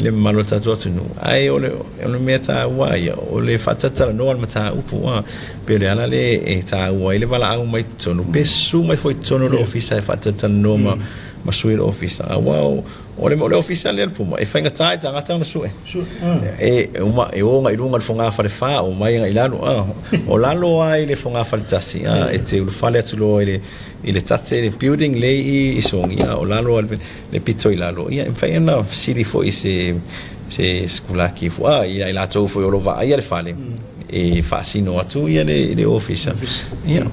le mamalu o le tatou atunuu, ae o le mea taua ia, o le faatalatalanoa o le mataupu, a, pei o le ala lea e taua ai le valaau mai totonu, pe susu mai foi i totonu o le ofisa e faatalatalanoa ma sui o le ofisa, aua o O le, o le ofisa lea le Puma, e faigata i tagata ona sue. E, uma, e o agai i luga o le fogafale fa, omai agai i lalo. Ah, o lalo lava i le fogafale tasi, ah, e te ulufale atu loa i le, i le tate, le building le i, i Sogi, ah, o lalo lava le, le pito i lalo. Ia, e mafai ona fesili foi i se, se sikulaki foi, ah, ia i latou foi o lo o vaaia le fale, e faasino atu ia le, le ofisa. Ia,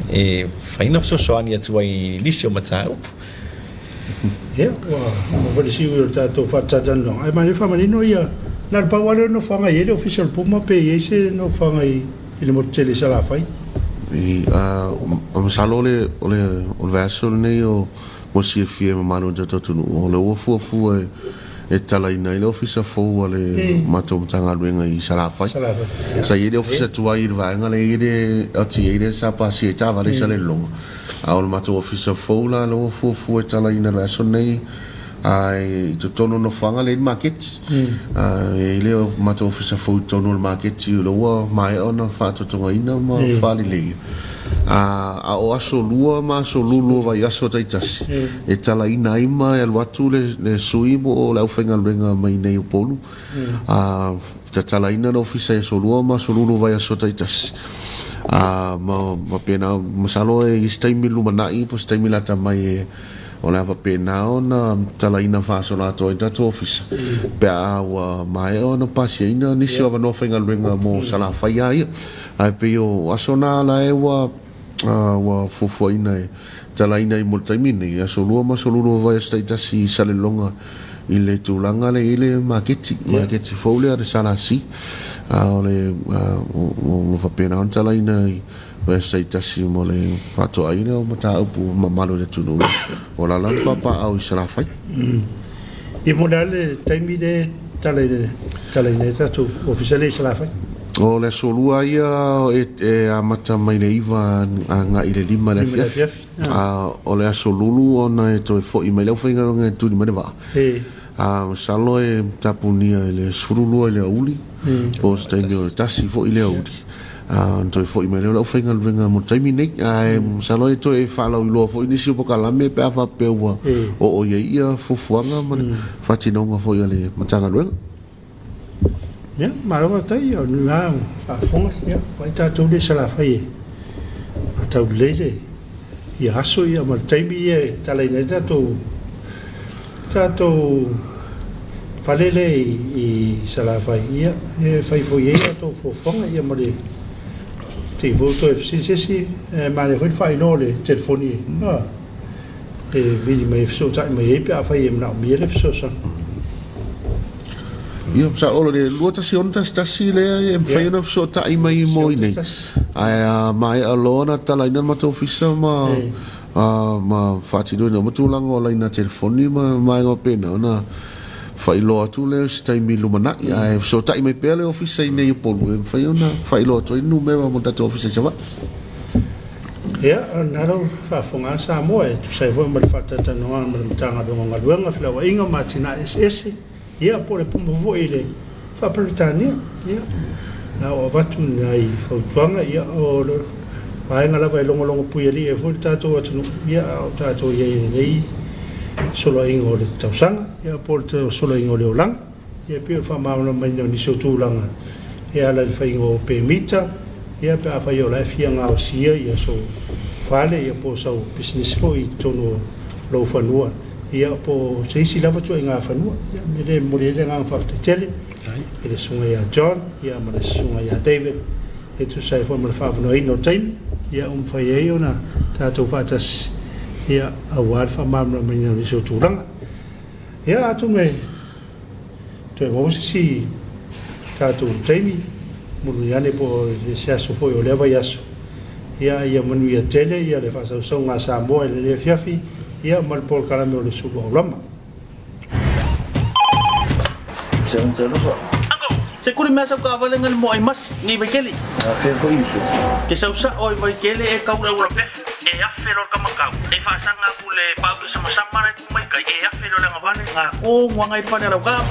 e mafai ona fesoasoani atu ai i nisi o mataupu. Ia, ua uma foi le siui o le tatou faatalatalanoaga. Ae manaia le faamanino ia, na o le pau lava lea o le nofoaga e i ai le Ofisa o le Puma pe i ai se nofoaga i le motu tele i Salafai? I, a, masalo o le, o le, o le vaiaso lenei o, mo le silafia e mamalu o le tatou atunuu, o lea ua fuafua e, e tatalaina ai le Ofisa fou a le matou Matagaluega i Salafai. Sa i ai le Ofisa tuai i le vaega lea e i ai le LTA lea sa pasia ai taavale i Salelologa. A o le matou Ofisa fou la lea ua fuafua e tatalaina i le vaiaso lenei i totonu o le nofoaga lea e i ai le maketi. E i ai le matou Ofisa fou i totonu o le maketi o lea ua maea ona faatotogaina ma faaleleia. A o aso Lua ma aso Lulu o vaiaso taitasi e talaina ai ma e alu atu le sui po o le aufaigaluega mai nei Upolu, tatalaina le ofisa i aso Lua ma aso Lulu o vaiaso taitasi. Ma faapena, masalo e i ai se taimi i le lumanai po o se taimi lata mai e O le a faapena ona talaina faasoloatoa ai le tatou ofisa pe a ua maea ona pasiaina nisi o avanoa faigaluega mo Salafai lava ia. Ae pei o aso na la e ua ua fuafuaina e talaina ai mo le taimi lenei, aso Lua ma aso Lulu o vaiaso taitasi i Salelologa i le tulaga lea e i ai le maketi, maketi fou lea a le SLC. A o le o lo o faapena ona talaina i Vaiaso taitasi mo le faatoaina o mataupu mamalu i le atunuu o alaala ma papaaao i Salafai. Ia mo le a le taimi le talaina ai tatou ofisa lea i Salafai? O le aso Lua ia e amata mai le 9 agai i le 5 i le afiafi. A o le aso Lulu ona e toe foi mai le aufaigaluega e tuli mai le vaa. A masalo e tapunia i le 12 i le aoauli po o se taimi o le 1 foi i le aoauli ona toe foi mai lea o le aufaigaluega mo le taimi nei. Ae masalo e toe faalauiloa foi nisi o polokalame pe a faapea ua oo i ai ia fuafuaga ma le faatinoga foi a le Matagaluega. Ia, malo faafetai, o lena ua faafofoga, ia, vaai tatou lea i Salafai e matau lelei le. ia aso ia ma le taimi ia e talaina ai le tatou tatou fale lea i Salafai, ia e fai foi i ai a outou fuafuaga ia ma le te i foi ua toe fesili se isi, e manaia foi le faailoa o le telefoni e vili mai e fesootai mai ai pe afai e manaomia le fesoasoani. Ia, sa o le 21611 lea e mafai ona fesootai mai mo i nei. Ae a maea loa ona tatalaina le matou ofisa ma ma faatinoina uma tulaga o laina telefoni ma vaega faapena ona faailoa atu lea i se taimi lumanai. Ae fesootai mai pea le ofisa i nei i Upolu e mafai ona faailoa atu ai le numera mo le tatou ofisa i Savaii. Ia, o lena lau faafofoga a Samoa e tusa ai foi ma le faatalatalanoaga ma le Matagaluega o Galuega, Felauaiga ma Atinae Eseese. Ia, po o le puma foi i le Faa-Peretania, ia, na ua avatu nai fautuaga, ia, o le vaega lava e logologo puialii ai foi le tatou atunuu, ia, a o tatou i ai i lenei soloaiga o le tausaga, ia, po o le soloaiga o le olaga. Ia, e pei o le faamalamalamaina o nisi o tulaga e ala i le faiga o pemita, ia, pe afai o la e fia gaosia ia sou fale, ia, po o sau pisinisi foi i totonu o lou fanua. Ia, po o se isi lava ituaiga fanua. Ia, o le mea lea e momoli ai le agaga faafetai tele i le susuga ia John ia ma le susuga ia David e tusa ai foi ma le faaavanoaina o taimi ia ua mafai ai ona tatou faatasi ia aua le faamalamalamaina o nisi o tulaga. Ia, atonu e toe maua se isi tatou taimi mulimuli ane po o se aso foi o lea vaiaso. Ia, ia manuia tele ia le faasausauga a Samoa i lenei afiafi ia ma le polokalame o le Sulu Aulama. Se kuli mea sau kaavale nga le moai masi ngi Vaitele. Ke sau sa'o ai Vaitele e kau le auala pefu e afe loa le kamakau e faasaga aku le pauta samasama la e tu mai kai e afe loa le agavale nga ko muaga i le fale a lau kava.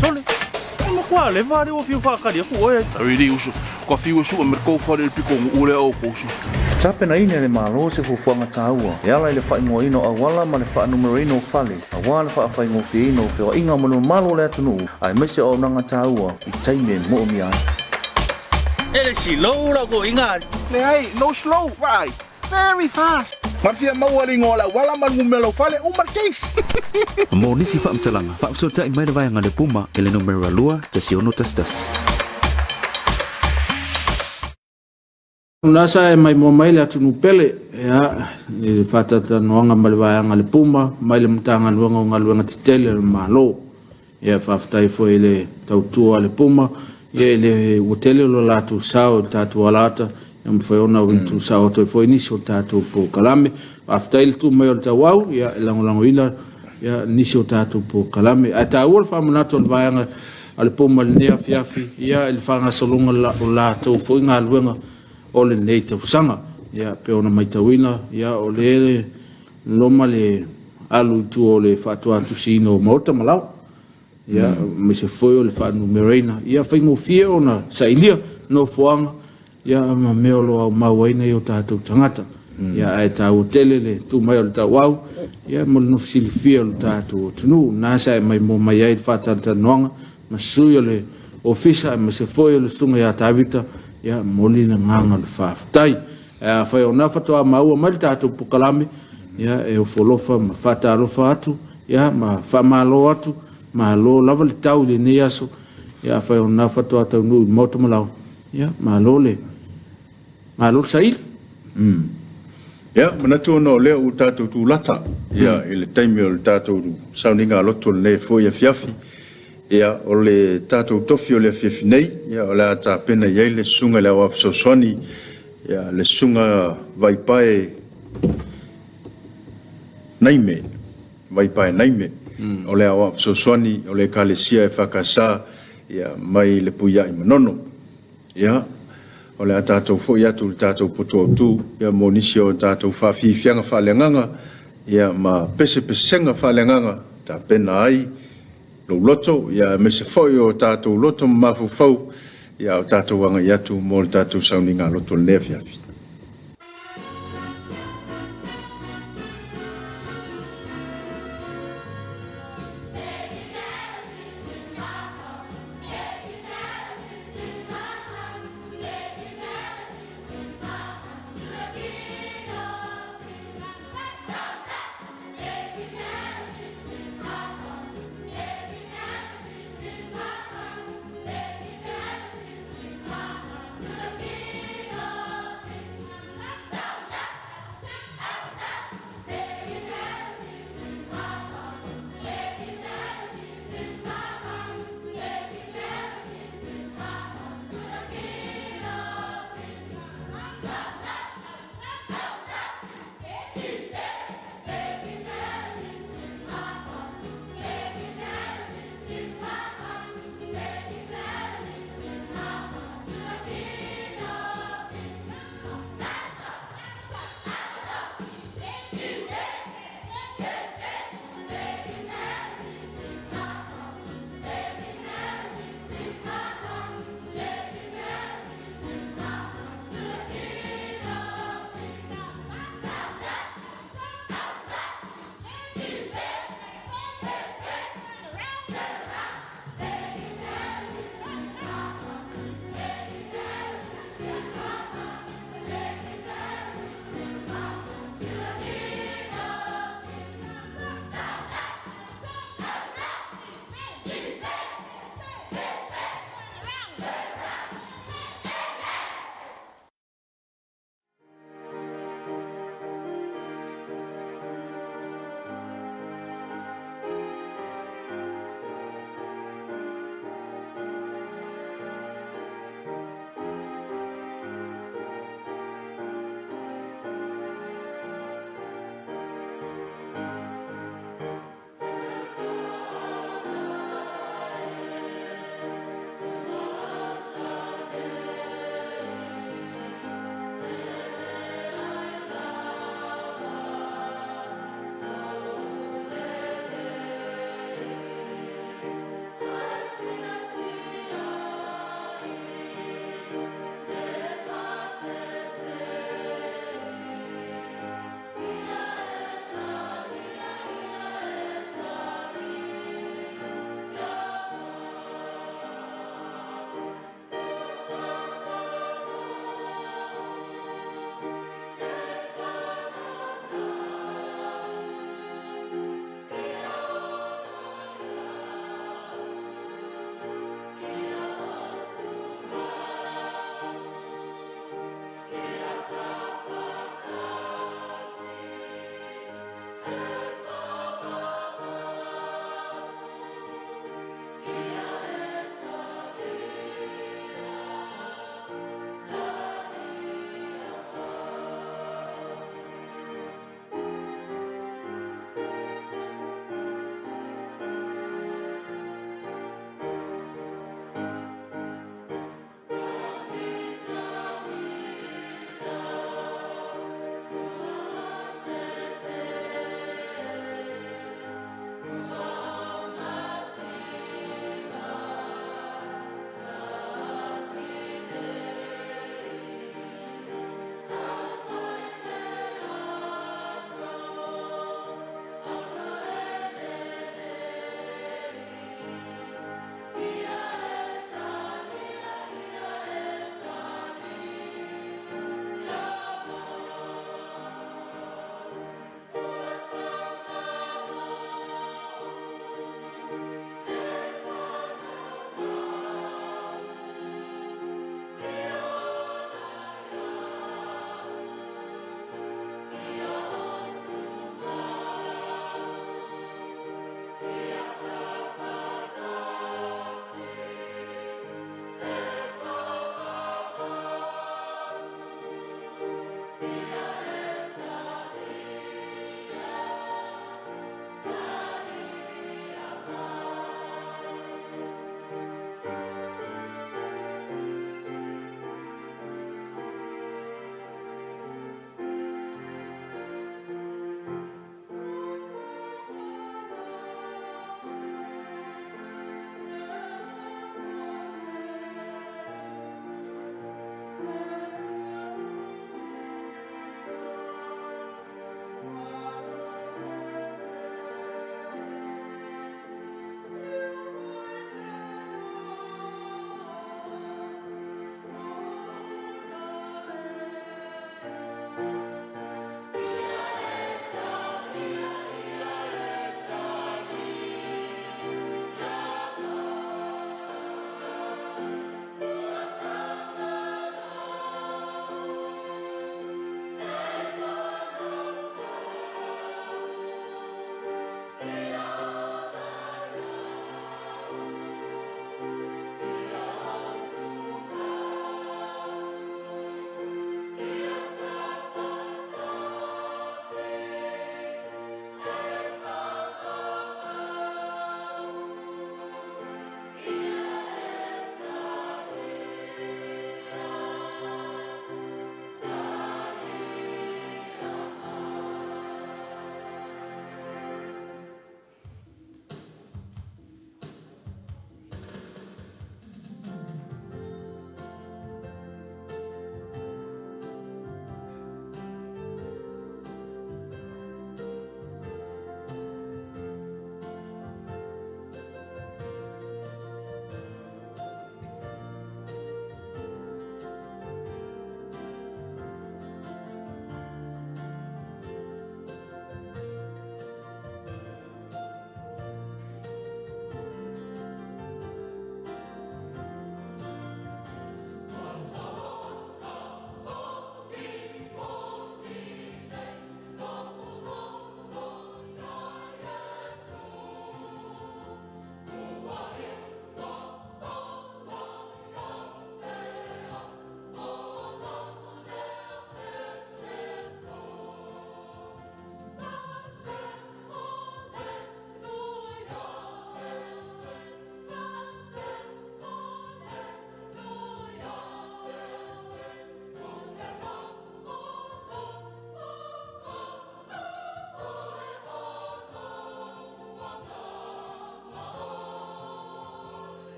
Sole, e makuā leva le ua fiu faakali aku oe ai. Really uso, kua fiu e sua me kou fale i le piko o lea o kou su. Tapenaina e le Malo se fuafuaga taua e ala i le faaigoaina o auala ma le faanumeroina o fale aua le faafaigofieina o feoaiga mo le mamalu o le atunuu aemaise o auaunaga taua i taimi e moomia ai. E le slow lau toeaiga. Leai, no slow, vaai, very fast. Ma le fia maua le igoa o le auala ma le numera o fale, uma le case. Mo nisi faamatalaga, faafesootai mai le vaega Le Puma i le numera 2 16 11. Lena sa e maimoa mai le atunuu pele, ia, i le faatalatalanoaga ma le vaega Le Puma mai le Matagaluega o Galuega Tetele a le Malo. Ia, faafetai foi i le tautua a le Puma, ia, i le ua tele lo latou sao i le tatou alaata, ia mafai ona uitu sao atu ai foi nisi o tatou polokalame. Faafetai le tu mai o le tauau, ia, e lagolagoina ia, nisi o tatou polokalame. Ae taua le faamanatu o le vaega a le Puma i lenei afiafi, ia, i le faagasologa o latou foi galuega o lenei tausaga. Ia, pei ona matauina, ia, o lea loma le alu i tua o le faatuatusiina o maota ma laoa. Ia, aemaise foi o le faanumeraina. Ia, faigofie ona sailia nofoaga, ia, ma mea o lo o aumau ai nai o tatou tagata. Ia, ae taua tele le tu mai o le tauau, ia, mo le nofo silafia o le tatou atunuu. Na sa e maimoa mai ai le faatalatalanoaga ma sui o le ofisa, aemaise foi o le susuga ia Tavita, ia, momoli le agaga o le faafetai. Ae afai o lena faatoa maua mai le tatou polokalame, ia, e ofo alofa ma faatalofa atu, ia, ma faamalo atu, malo lava le tau i lenei aso. Ia, afai o lena faatoa taunuu i le Maota Malaoa, ia, malo le, malo le saili. Ia, manatu ona o lea ua tatou tulata ia, i le taimi o le tatou sauniga loto lenei foi afiafi. Ia, o le tatou tofi o le afiafi nei, ia, o le a tapena i ai le susuga i le Aoao Fesoasoani, ia, le susuga Vaipae Naime, Vaipae Naime, o le Aoao Fesoasoani o le Ekalesia EFKS, ia, mai Lepuiai Manono. Ia, o le a tatou foi atu i le tatou poto autu, ia, mo nisi o tatou faafiafiaga faaleagaga, ia, ma pesepesega faaleagaga, tapena ai lou loto, ia, aemaise foi o tatou loto ma mafaufau, ia, a o tatou agai atu mo le tatou sauniga loto i lenei afiafi.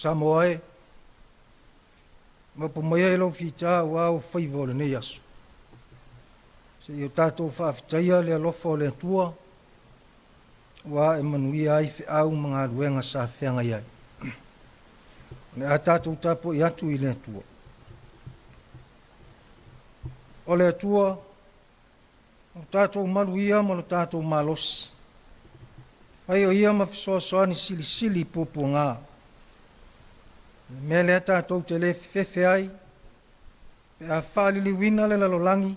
Samoa e, mapu mai ai lau fita aua ou faiva o lenei aso. Se i o tatou faafetaia le alofa o le Atua, ua ae manuia ai feau ma galuega sa feagai ai. O le a tatou tapuai atu i le Atua. O le Atua, o lo tatou malu ia ma lo tatou malosi. Fai o ia ma fesoasoani silisili i puapuaga. O le mea lea tatou te le fefefe ai, pe a faaliliuina le lalolagi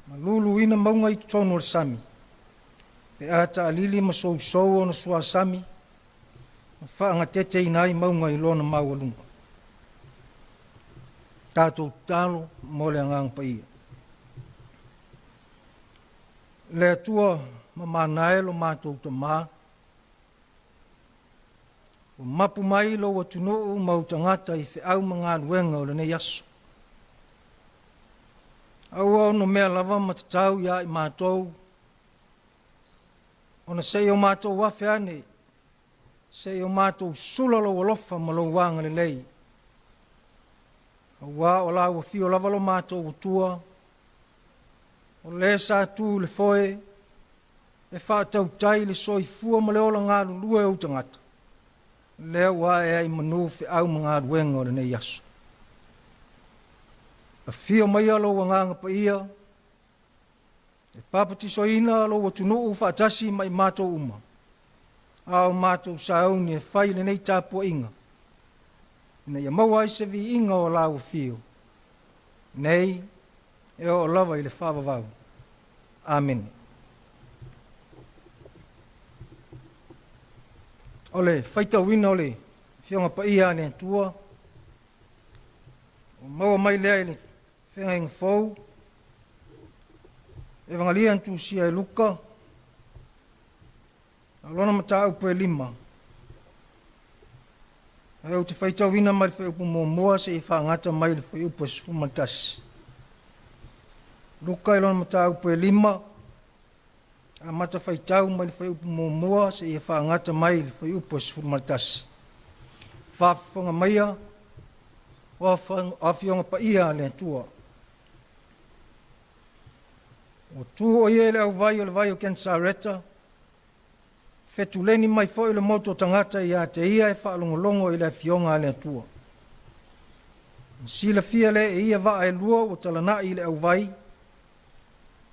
ma luluina mauga i totonu o le sami, pe a taalili ma sousou ona suasami, ma faagateteina ai mauga i lona maualuga. Tatou tatalo mo le Agaga Paia. Le Atua mamana e lo matou Tamā, ua mapu mai lou atunuu ma ou tagata i feau ma galuega o lenei aso. Aua ono mea lava ma tatau ia i matou, ona se i o matou afe ane, se i o matou sula lou alofa ma lou agalelei. Aua o la ua fio lava lo matou Atua, o le sa tu i le foe, e faatautai le soifua ma le ola galulue o ou tagata, lea ua ae ai i manu feau ma galuega o lenei aso. Afio maia lou Agaga Paia, e papatisoina lou atunuu faatasi ma i matou uma, a o matou sauni e fai lenei tapuaiga, ina ia maua ai se viiga o lau afio, nei e oo lava i le faavavau. Amene. O le faitauina o le Afioga Paia a le Atua, ua maua mai lea i le Feagaiga Fou, Evagelia na tusia e Luka, a o lona mataupu e 5. Ae ou te faitauina mai le fuaiupu muamua seia faagata mai le fuaiupu e 11. Luka i lona mataupu e 5, amata faitau mai le fuaiupu muamua seia faagata mai le fuaiupu e 11. Faafofoga maia o Afioga Paia a le Atua. Ua tu o ia i le auvai o le vai o Kenesareta, fetuleni mai foi le motu o tagata ia te ia e faalogologo i le Afioga a le Atua. Na silafia lea e ia vaa e lua ua talanai i le auvai,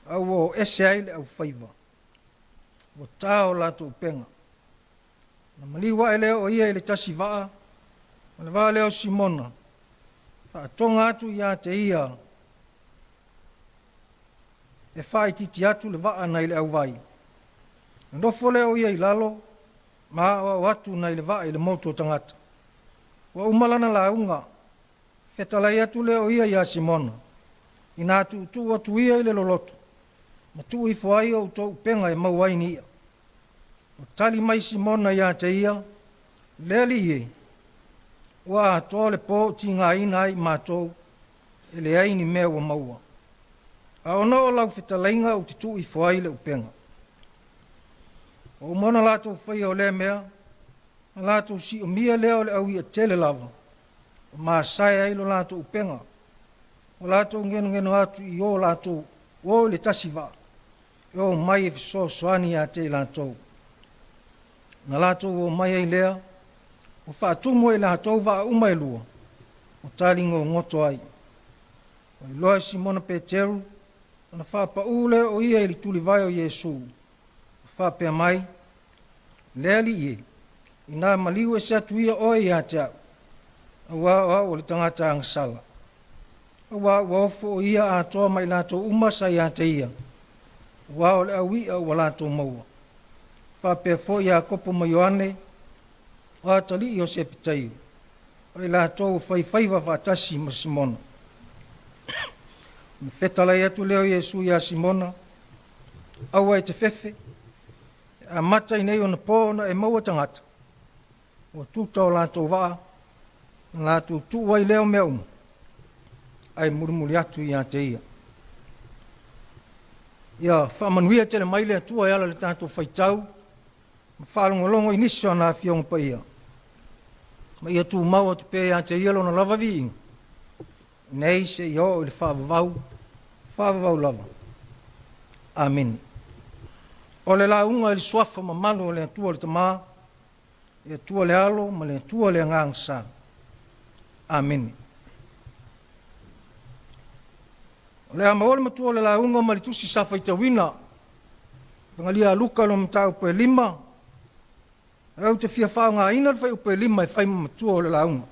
a ua o ese ai le aufaiva. Ua ta o latou upega. Na maliu ae lea o ia i le tasi vaa, ma le vaa lea o Simona, faatoga atu ia te ia e faaitiiti atu le vaa nai le auvai. Na nofo lea o ia i lalo ma aoao atu nai le vaa i le motu o tagata. Ua uma lana lauga, fetalai atu lea o ia iā Simona, inā tuutuu atu ia i le loloto, ma tuu ifo ai outou upega e maua ai ni i'a. Ua tali mai Simona ia te ia, Le Alii e, ua atoa le po o tigaina ai i matou, e leai ni mea ua maua. A ona o lau fetalaiga ou te tuu ifo ai le upega. Ua uma ona latou faia o lea mea, na latou siomia lea o le au i'a tele lava, ua masae ai lo latou upega. Ua latou genogeno atu i o latou o i le tasi vaa, e o mai e fesoasoani ia te i latou. Na latou o mai ai lea, ua faatumu e i latou vaa uma e lua, ua taligogoto ai. Ua iloa e Simona Peteru, ona faapaū lea o ia i le tulivae o Iesu, ua faapea mai, Le Alii e, inā maliu ese atu ia oe ia te au, auā o au o le tagata agasala. Auā ua ofo o ia atoa ma i latou uma sa ia te ia, auā o le au i'a ua latou maua. Faapea foi Iakopo ma Ioane, o atalii o Sepetaio, o i latou ua fai faiva faatasi ma Simona. Ona fetalai atu lea o Iesu iā Simona, Aua e te fefe, e amata i nei ona po ona e maua tagata, ua tuta o latou vaa, na latou tuu ai lea o mea uma, ae mulimuli atu ia te ia. Ia faamanuia tele mai le Atua e ala i le tatou faitau ma faalogologo i nisi o ana Afioga Paia. ma ia tumau atu pea ia te Ia Lona lava viiga, nei seia oo i le faavavau, faavavau lava. Amene. O le lauga i le Suafa mamalu o le Atua le Tama, le Atua le Alo ma le Atua le Agaga Sa. Amene. O le a maua le matua o le lauga mai le tusi sa faitauina. Evagelia a Luka lona mataupu e 5. Ou te fia faaaogaina le fuaiupu e 5 e fai ma matua o le lauga.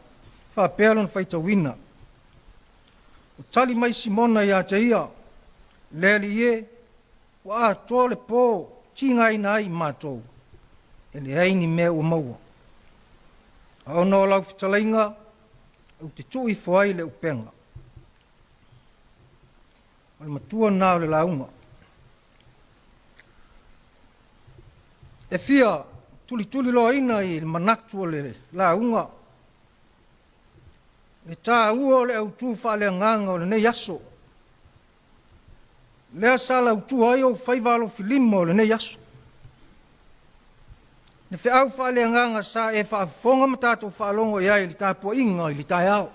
Faapea lona faitauina. Ua tali mai Simona ia te ia, Le Alii e, ua atoa le po tigaina ai i matou, e leai ni mea ua maua. A ona o lau fetalaiga, ou te tuu ifo ai le upega. O le matua lena o le lauga. E fia tulituliloaina i le manatu o le lauga le taua o le autu faaleagaga o lenei aso, lea sa lautua ai ou faiva alofilima o lenei aso. Le feau faaleagaga sa e faafofoga ma tatou faalogo i ai i le tapuaiga i le taeao.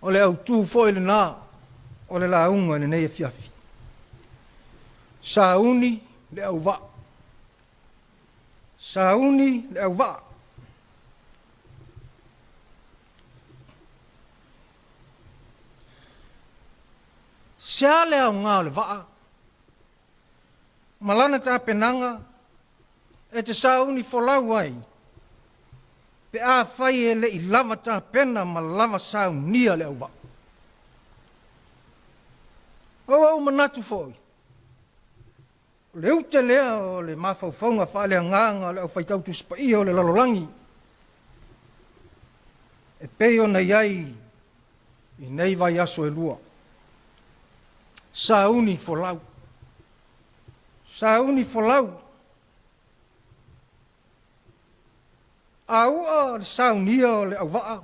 O le autu foi lena o le lauga i lenei afiafi. Sauni le auvaa. Sauni le auvaa. Se a le aoga o le vaa ma lana tapenaga e te sauni folau ai pe afai e le i lava tapena ma lava saunia le auvaa. Ua ou manatu foi, o le ute lea o le mafaufauga faaleagaga o le aufaitau Tusi Paia o le lalolagi e pei ona i ai i nei vaiaso e lua. Sauni folau. Sauni folau. A ua le saunia o le auvaa,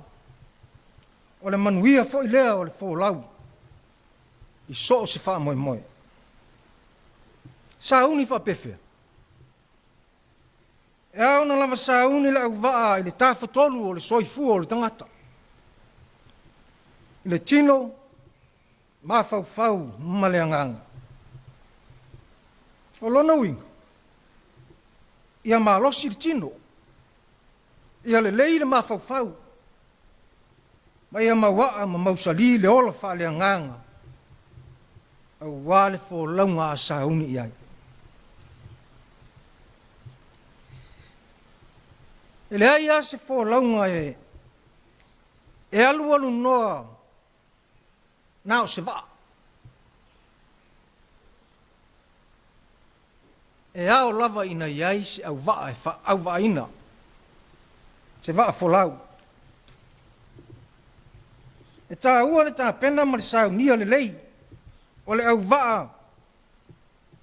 o le manuia foi lea o le folau i so o se faamoemoe. Sauni faapefea? E ao ona lava sauni le auvaa i le tafatolu o le soifua o le tagata, i le tino, mafaufau ma le agaga. O lona uiga, ia malosi le tino, ia lelei le mafaufau, ma ia mauaa ma mausali le ola faaleagaga aua le folauga a sauni i ai. E leai lava se folauga e alualu noa na o se vaa. E ao lava ina i ai se auvaa e faauvaaina, se vaa folau. E taua le tapena ma le saunia lelei o le auvaa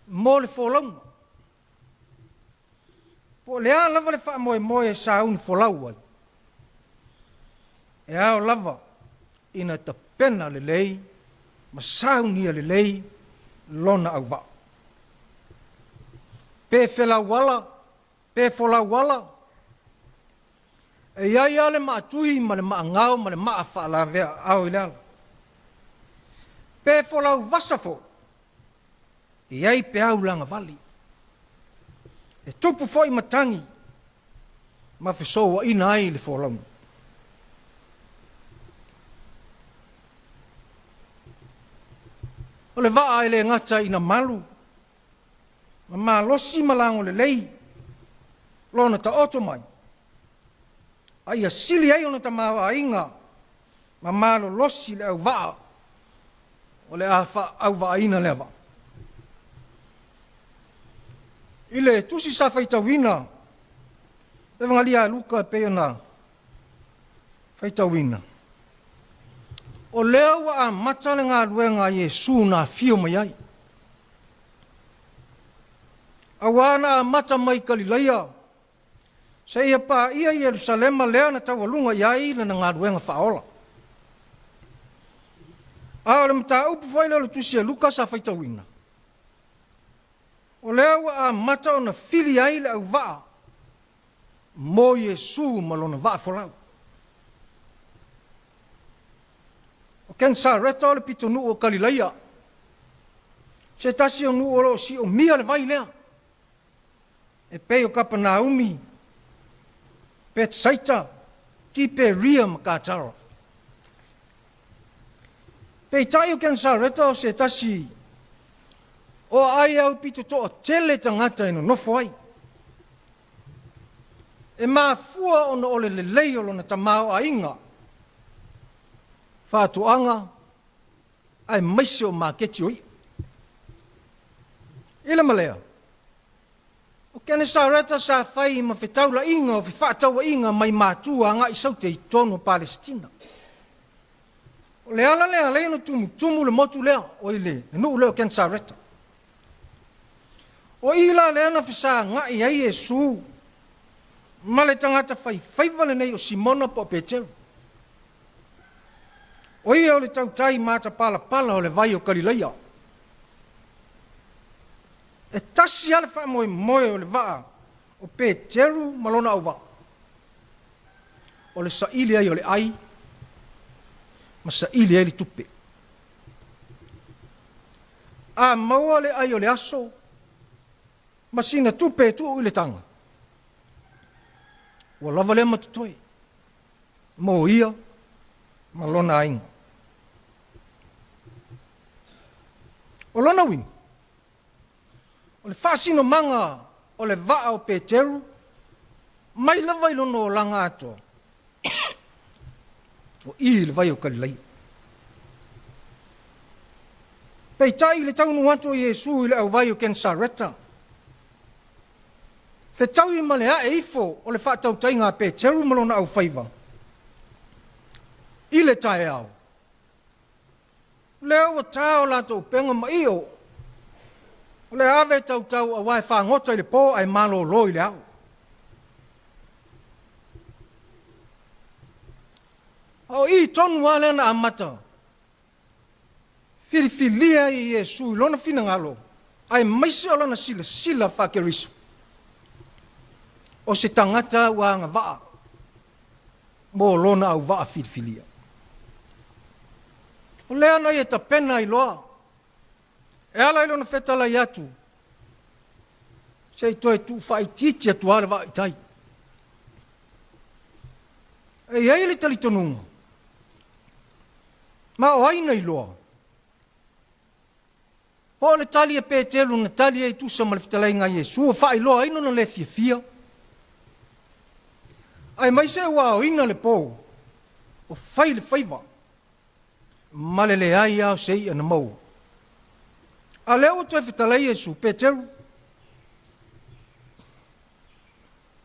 mo le folauga. Po o le a lava le faamoemoe e sauni folau ai, e ao lava ina tapena lelei ma saunia lelei lona auvaa. Pe felauala, pe folauala, e i ai lava le maatui ma le maagao ma le maa faalavea aao i le ala. Pe folauvasa foi, e i ai peau lagavale. E tupu foi matagi ma fesouaina ai le folauga. O le vaa e le gata ina malu ma malosi ma lago lelei lona taoto mai, a ia sili ai ona tamaoaiga ma malolosi le auvaa o le a faauvaaina lea vaa. I le tusi sa faitauina, Evagelia a Luka e pei ona faitauina, o lea ua amata le galuega a Iesu na afio mai ai. Auā na amata mai Kalilaia, seia paia Ierusalema lea na taualuga i ai lana galuega faaola. A o le mataupu foi lea o le tusi a Luka sa faitauina, o lea ua amata ona fili ai le auvaa. mo Iesu ma lona vaafolau. O Kenesareta o le pitonuu o Kalilaia, se tasi o nuu o lo o siomia le vai lea, e pei o Kapanaumi, Petsaita, Tiperia ma Katara. Peitai o Kenesareta o se tasi o aai aupito toatele tagata e nonofo ai. E mafua ona o le lelei o lona tamaoaiga, faatoaga aemaise o maketi o i'a. I le ma lea, o Kenesareta sa fai ma fetaulaiga o fefaatauaiga mai Matua agai i Saute i totonu o Palesitina. O le ala lea alai ona tumutumu le motu lea, oi le nuu lea o Kenesareta. O i la lea na fesagai ai Iesu ma le tagata faifaiva lenei o Simona po o Peteru. O ia o le tautai matapalapala o le vai o Kalilaia. E tasi lava le faamoemoe o le vaa o Peteru ma lona auvaa, o le saili ai o le ai ma saili ai le tupe. A maua le ai o le aso ma sina tupe e tuu i le taga, ua lava lea ma totoe mo ia ma lona aiga. O lona uiga, o le faasinomaga o le vaa o Peteru mai lava i lona olaga atoa, o i i le vai o Kalilaia. Peitai i le taunuu atu o Iesu i le auvai o Kenesareta, fetaui ma le ae ifo o le faatautaiga a Peteru ma lona aufaiva i le taeao, lea ua ta o latou upega ma io, o le ave tautau aua e fagota i le po ae malolo i le ao. A o i tonu lava lea na amata filifilia ai e Iesu i lona finagalo aemaise o lana silasila faa-Keriso, o se tagata ua agavaa mo lona auvaa filifilia. O lea na ia tapena ai loa e ala i lona fetalai atu, se i toe tuufaitiiti atu lava le vaa i tai. E i ai le talitonuga, ma o ai na iloa? Po o le tali a Peteru na tali ai e tusa ma le fetalaiga a Iesu ua faailoa ai lona le fiafia, aemaise ua aoina le po o fai le faiva ma le leai lava o se i'a na maua. A o lea ua toe fetalai Iesu, Peteru,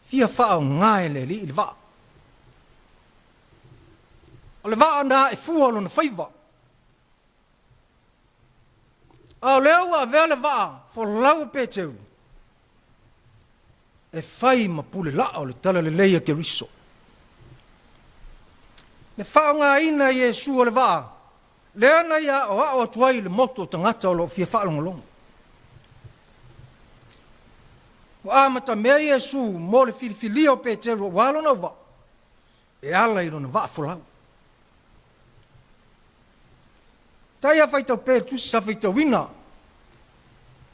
fia faaaoga e le Alii le vaa. O le vaa na ae fua o lona faiva. A o lea ua avea le vaa folau o Peteru e fai ma pule laa o le talalelei a Keriso. Le faaaogaina e Iesu o le vaa lea na ia aoao atu ai i le motu o tagata o lo o fia faalogologo. Ua amatamea Iesu mo le filifilia o Peteru aua lona auvaa e ala i lona vaa folau. Tai a faitau pea i le tusi sa faitauina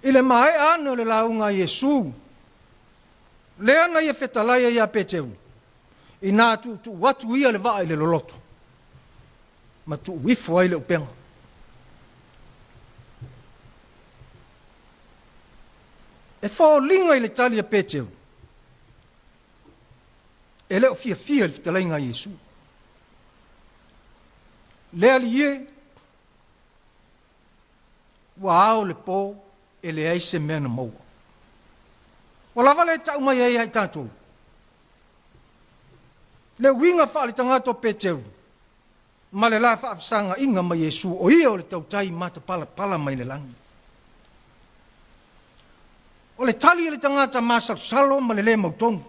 i le maea ane o le lauga a Iesu, lea na ia fetalai ai ia Peteru, inā tuutuu atu ia le vaa i le loloto, ma tuu ifo ai le upega. E foliga i le tali a Peteru, e le o fiafia i le fetalaiga a Iesu. Le Alii e, ua ao le po e leai se mea na maua. Ua lava le tau mai ai ia i tatou. Le uiga faaletagata o Peteru ma le la faafesagaiga ma Iesu o ia o le tautai matapalapala mai le lagi. O le tali a le tagata masalosalo ma le lē mautonu.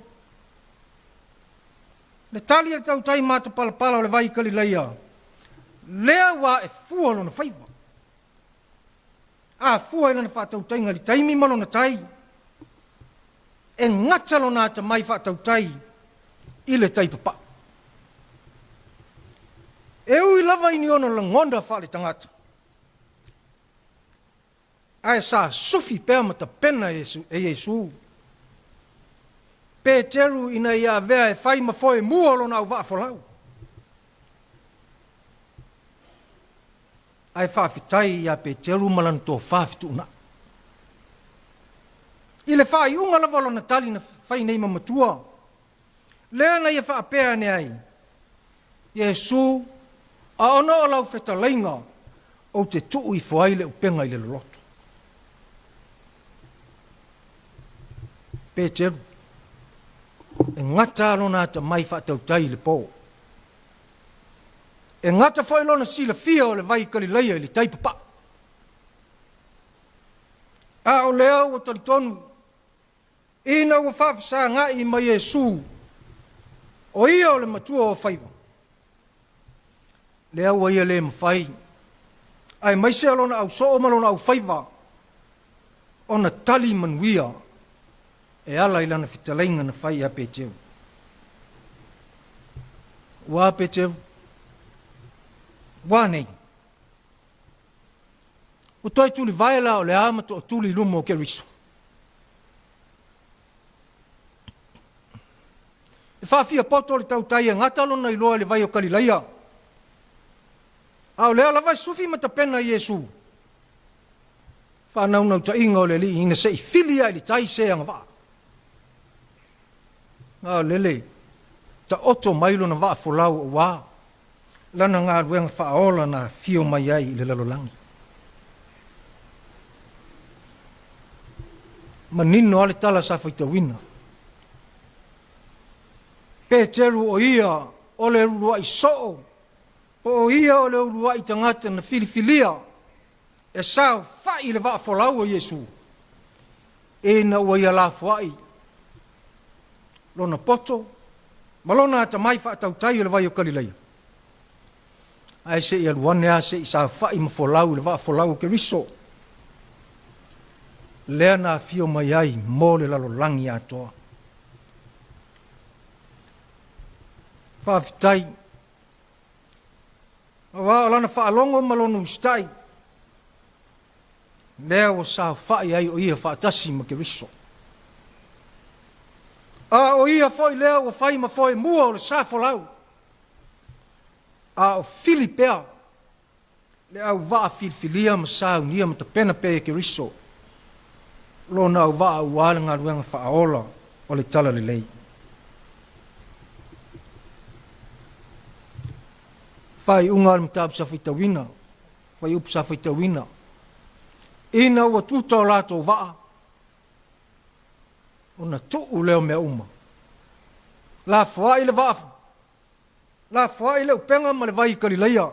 Le tali a le tautai matapalapala o le vai i Kalilaia, lea ua ae fua lona faiva. A fua i lana faatautaiga i le taimi ma lona tai, e gata lona atamai faatautai. i le tai papaʻi. E ui lava i ni ona lagona faaletagata, ae sa sufi pea ma tapena e Iesu Peteru ina ia avea e fai ma foe mua o lona auvaa folau. Ae faafetai ia Peteru ma lana tofa fetuunai. I le faaiuga lava o lana tali na fai nei ma matua, lea na ia faapea ane ai, Iesu, a ona o lau fetalaiga, ou te tuu ifo ai le upega i le loloto. Peteru, e gata lona atamai faatautai i le po. E gata foi lona silafia o le vai Kalilaia i le tai papaʻi. A o lea ua talitonu ina ua faafesagaʻi ma Iesu, o ia o le matua o faiva, lea ua ia le mafai, aemaise o lona ausoo ma lona aufaiva, ona tali manuia e ala i lana fetalaiga na fai ia Peteru. Ua a Peteru? Ua nei? Ua toe tulivae la o le a ma toatuli i luma o Keriso. E faafia poto le tautai e gata lona iloa i le vai o Kalilaia. A o lea lava e sufi ma tapena i Iesu. Faanaunautai o le Alii ina se i fili lava i le tai se agavaa. A o lele taoto mai lona vaa folau aua lana galuega faaola na afio mai ai i le lalolagi. Manino lava le tala sa faitauina. Peteru o ia o le uluai soo po o ia o le uluai tagata na filifilia e saofai i le vaa folau o Iesu, ina ua ia lafoai lona poto ma lona atamai faatautai o le vai o Kalilaia. Ae se i alu ane lava se i saofai ma folau i le vaa folau o Keriso, lea na afio mai ai mo le lalolagi atoa. Faafetai Aua o lana faalogo ma lona usitai, lea ua saofai ai o ia faatasi ma Keriso. A o ia foi lea ua fai ma foe mua o le sa folau, a o fili pea le auvaa filifilia ma saunia ma tapena pea e Keriso lona auvaa aua le galuega faaola o le Talalelei. Faaiuga o le mataupu sa faitauina, fuaiupu sa faitauina, ina ua tuta o latou vaa, ona tuu lea o mea uma. Lafoai le vaa, lafoai le upega ma le vai i Kalilaia,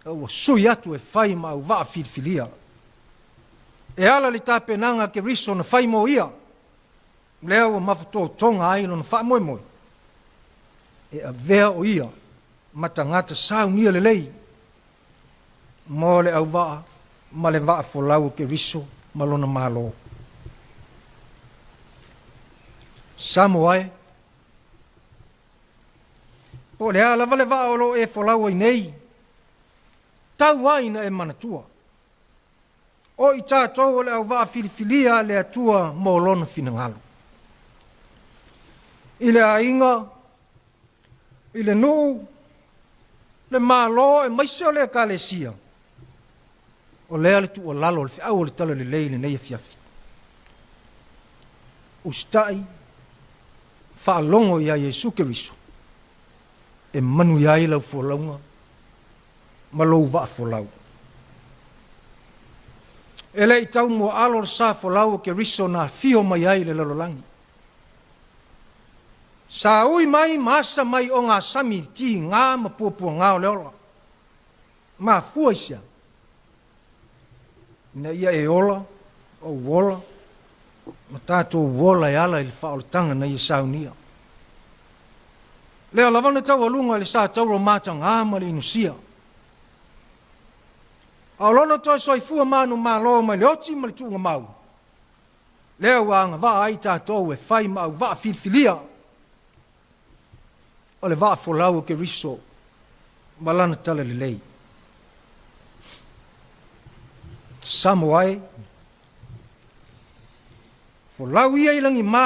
a ua sui atu e fai ma auvaa filifilia. E ala le tapenaga a Keriso na fai mo ia, lea ua mafatotoga ai lona faamoemoe, e avea o ia ma tagata saunia lelei mo le auvaa ma le vaa folau o Keriso ma lona Malo. Samoa e, po o le a lava le vaa o lo o e folau ai nei, tau ai ina e manatua. O i tatou o le auvaa filifilia a le Atua mo Lona finagalo. I le aiga, i le nuu, le Malo aemaise o le Ekalesia, o lea le tuualalo o le feau o le Talalelei i lenei afiafi. Usitai, faalogo ia Iesu Keriso e manuia ai lau folauga ma lou vaa folau. E le i tau muaalo le sa folau o Keriso na afio mai ai i le lalolagi. Sa ui mai ma asa mai ogasami tiga ma puapuaga o le ola. Mafua i sea? Ina ia e ola, ou ola, ma tatou ola e ala i le faaolataga na ia saunia. Lea lava na taualuga i le sa taura mataga ma le inusia. A o lona toe soifua manumalo mai le oti ma le tuugamau, Lea ua agavaa ai tatou e fai ma auvaa filifilia o le vaa folau o Keriso ma lana talalelei. Samoa e, folau ia i lagima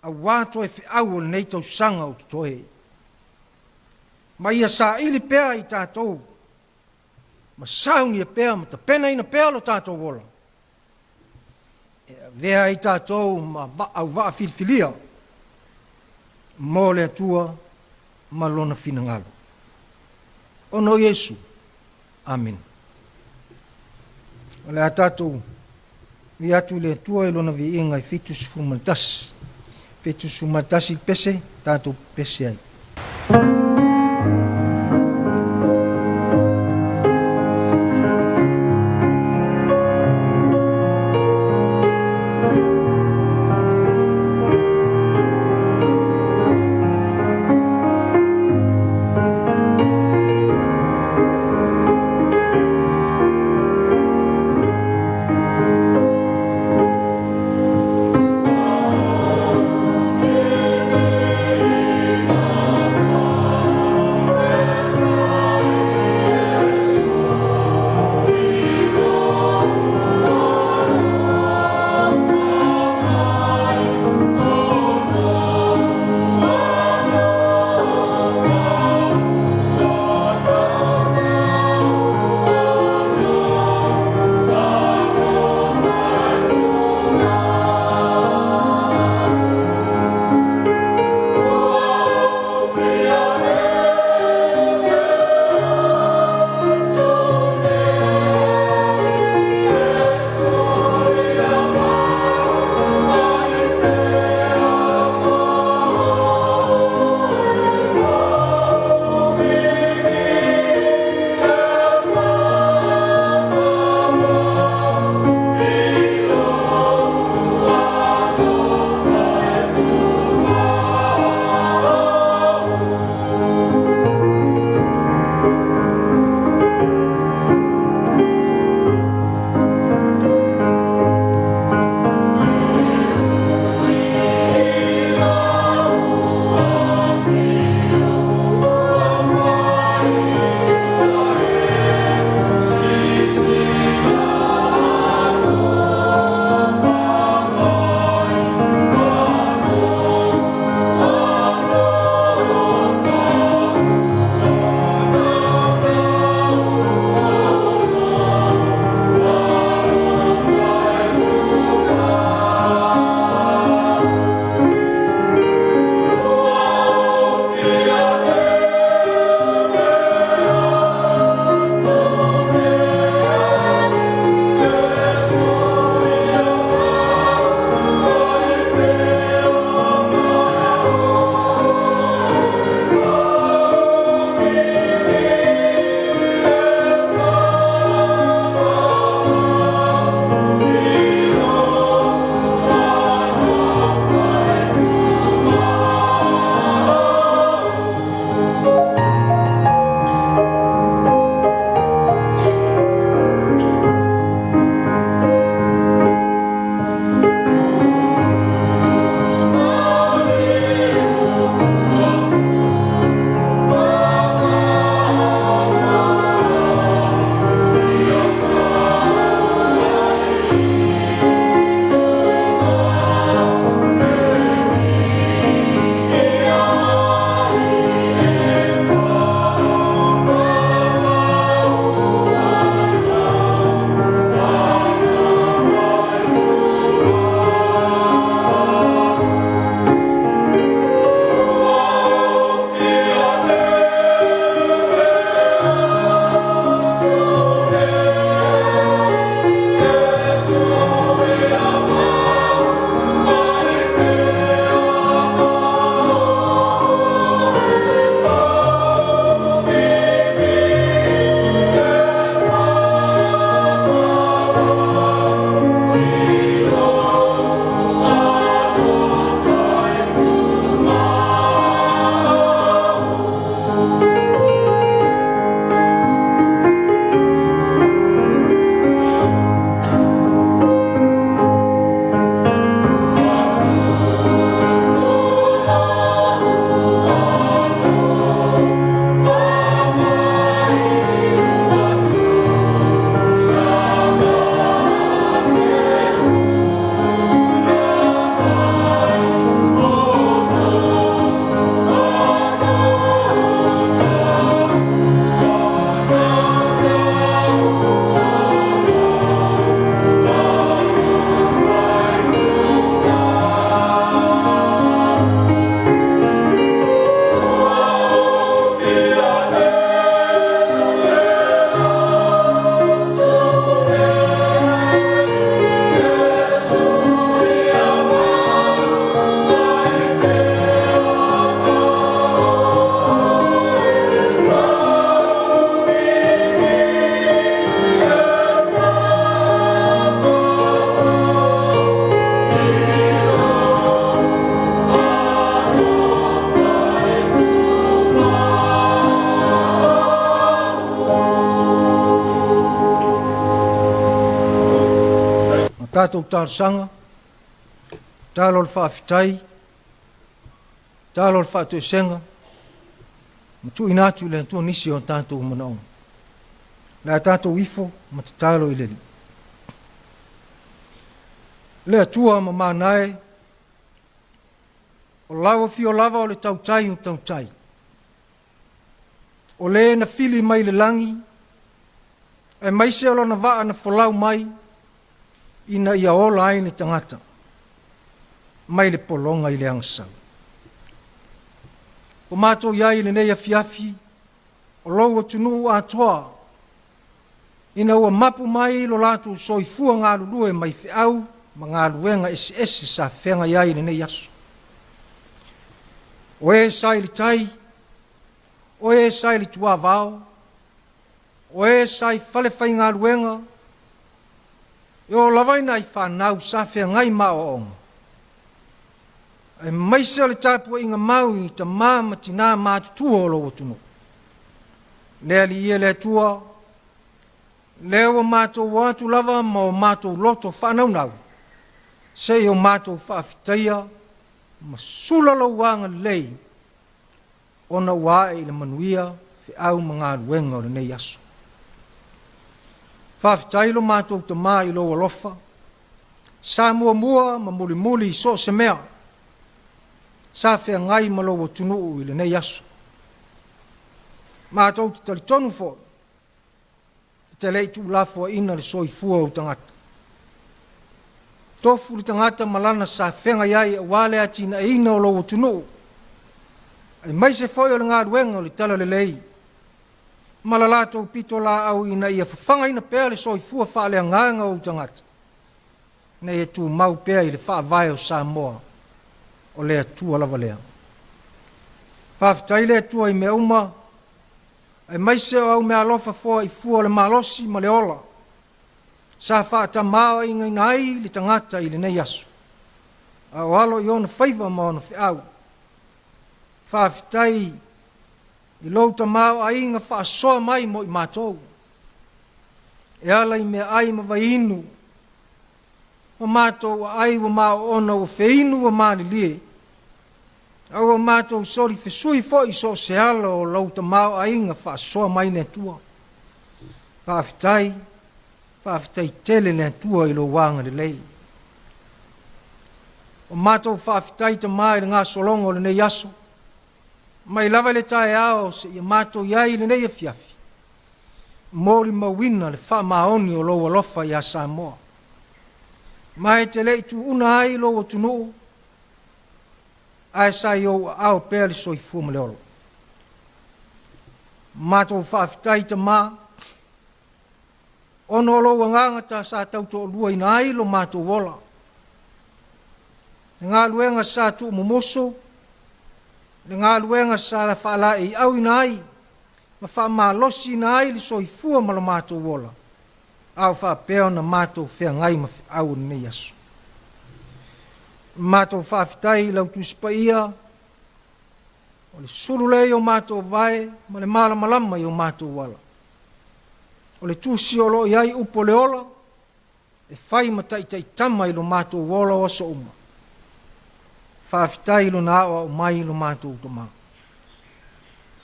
auā toe feau o lenei tausaga o totoe. Ma ia saili pea i tatou ma saunia pea ma tapenaina pea lo tatou ola e avea ai tatou ma auvaa filifilia mo le Atua ma Lona finagalo. Ona o Iesu. Amene. O le a tatou vi atu i le Atua i Lona viiga i 71. 71 le pese, tatou pese ai. Tatou talosaga, talo o le faafetai, talo o le faatoesega, ma tuuina atu i le Atua nisi o tatou manaoga. O le a tatou ifo ma tatalo i le Alii. Le Atua mamana e, o lau afio lava o le tautai o tautai, o le na fili mai le lagi, aemaise o lona vaa na folau mai, ina ia ola ai le tagata mai le pologa i le agasau. Ua matou i ai i lenei afiafi o lou atunuu atoa, ina ua mapu mai lo latou soifua galulue mai feau ma galuega eseese sa feagai ai i lenei aso. O e sa i le tai, o e sa i le tuavao, o e sa i fale faigaluega, e oo lava i nai fanau sa feagai ma aoaoga, aemaise o le tapuaiga mau i tama ma tina matutua o lou atunuu. Le Alii e le Atua, lea ua matou o atu lava ma o matou loto faanaunau, se i o matou faafetaia ma sula lou agalelei ona ua ae i le manuia feau ma galuega o lenei aso. Faafetai lo matou Tama i lou alofa, sa muamua ma mulimuli i so o se mea, sa feagai ma lou atunuu i lenei aso. Matou te talitonu foi, e te le i tuulafoaiina le soifua o ou tagata. Tofu le tagata ma lana sa feagai ai aua le atinaeina o lou atunuu, aemaise foi o le galuega o le talalelei ma la latou pitolaau ina ia fafagaina pea le soifua faaleagaga o ou tagata, ina ia tumau pea i le faavae o Samoa, o le Atua lava lea. Faafetai le Atua i mea uma, aemaise o au meaalofa foai fua o le malosi ma le ola, sa faatamaoaigaina ai le tagata i lenei aso, a o alo i ona faiva ma ona feau. Faafetai i lou tamaoaiga faasoa mai mo i matou, e ala i meaai ma vaiinu, ma matou aai ua maoona ua feinu ua malilie, a ua matou solifesui foi i so o se ala o lou tamaoaiga faasoa mai le Atua. Faafetai, faafetai tele le Atua i lou agalelei. O matou faafetai Tama i le gasologa o lenei aso, mai lava i le taeao seia matou i ai i lenei afiafi, molimauina le faamaoni o lou alofa ia Samoa. Ma e te le i tuuna ai lou atunuu, ae sa i ou aao pea le soifua ma le ola. Matou faafetai Tama, ona o lou agaga ta sa tautoaluaina ai lo matou ola. Le galuega sa tuumumusu, le galuega sa faalaeiauina ai ma faamalosiina ai le soifua ma lo matou ola, a o faapea ona matou feagai ma feau o lenei aso. Matou faafetai i lau Tusi Paia, o le sulu lea i o matou vae ma le malamalama i o matou ala. O le tusi o lo o i ai upu o le ola, e fai ma taitaitama i lo matou ola o aso uma. Faafetai i lona aoao mai i lo matou tama.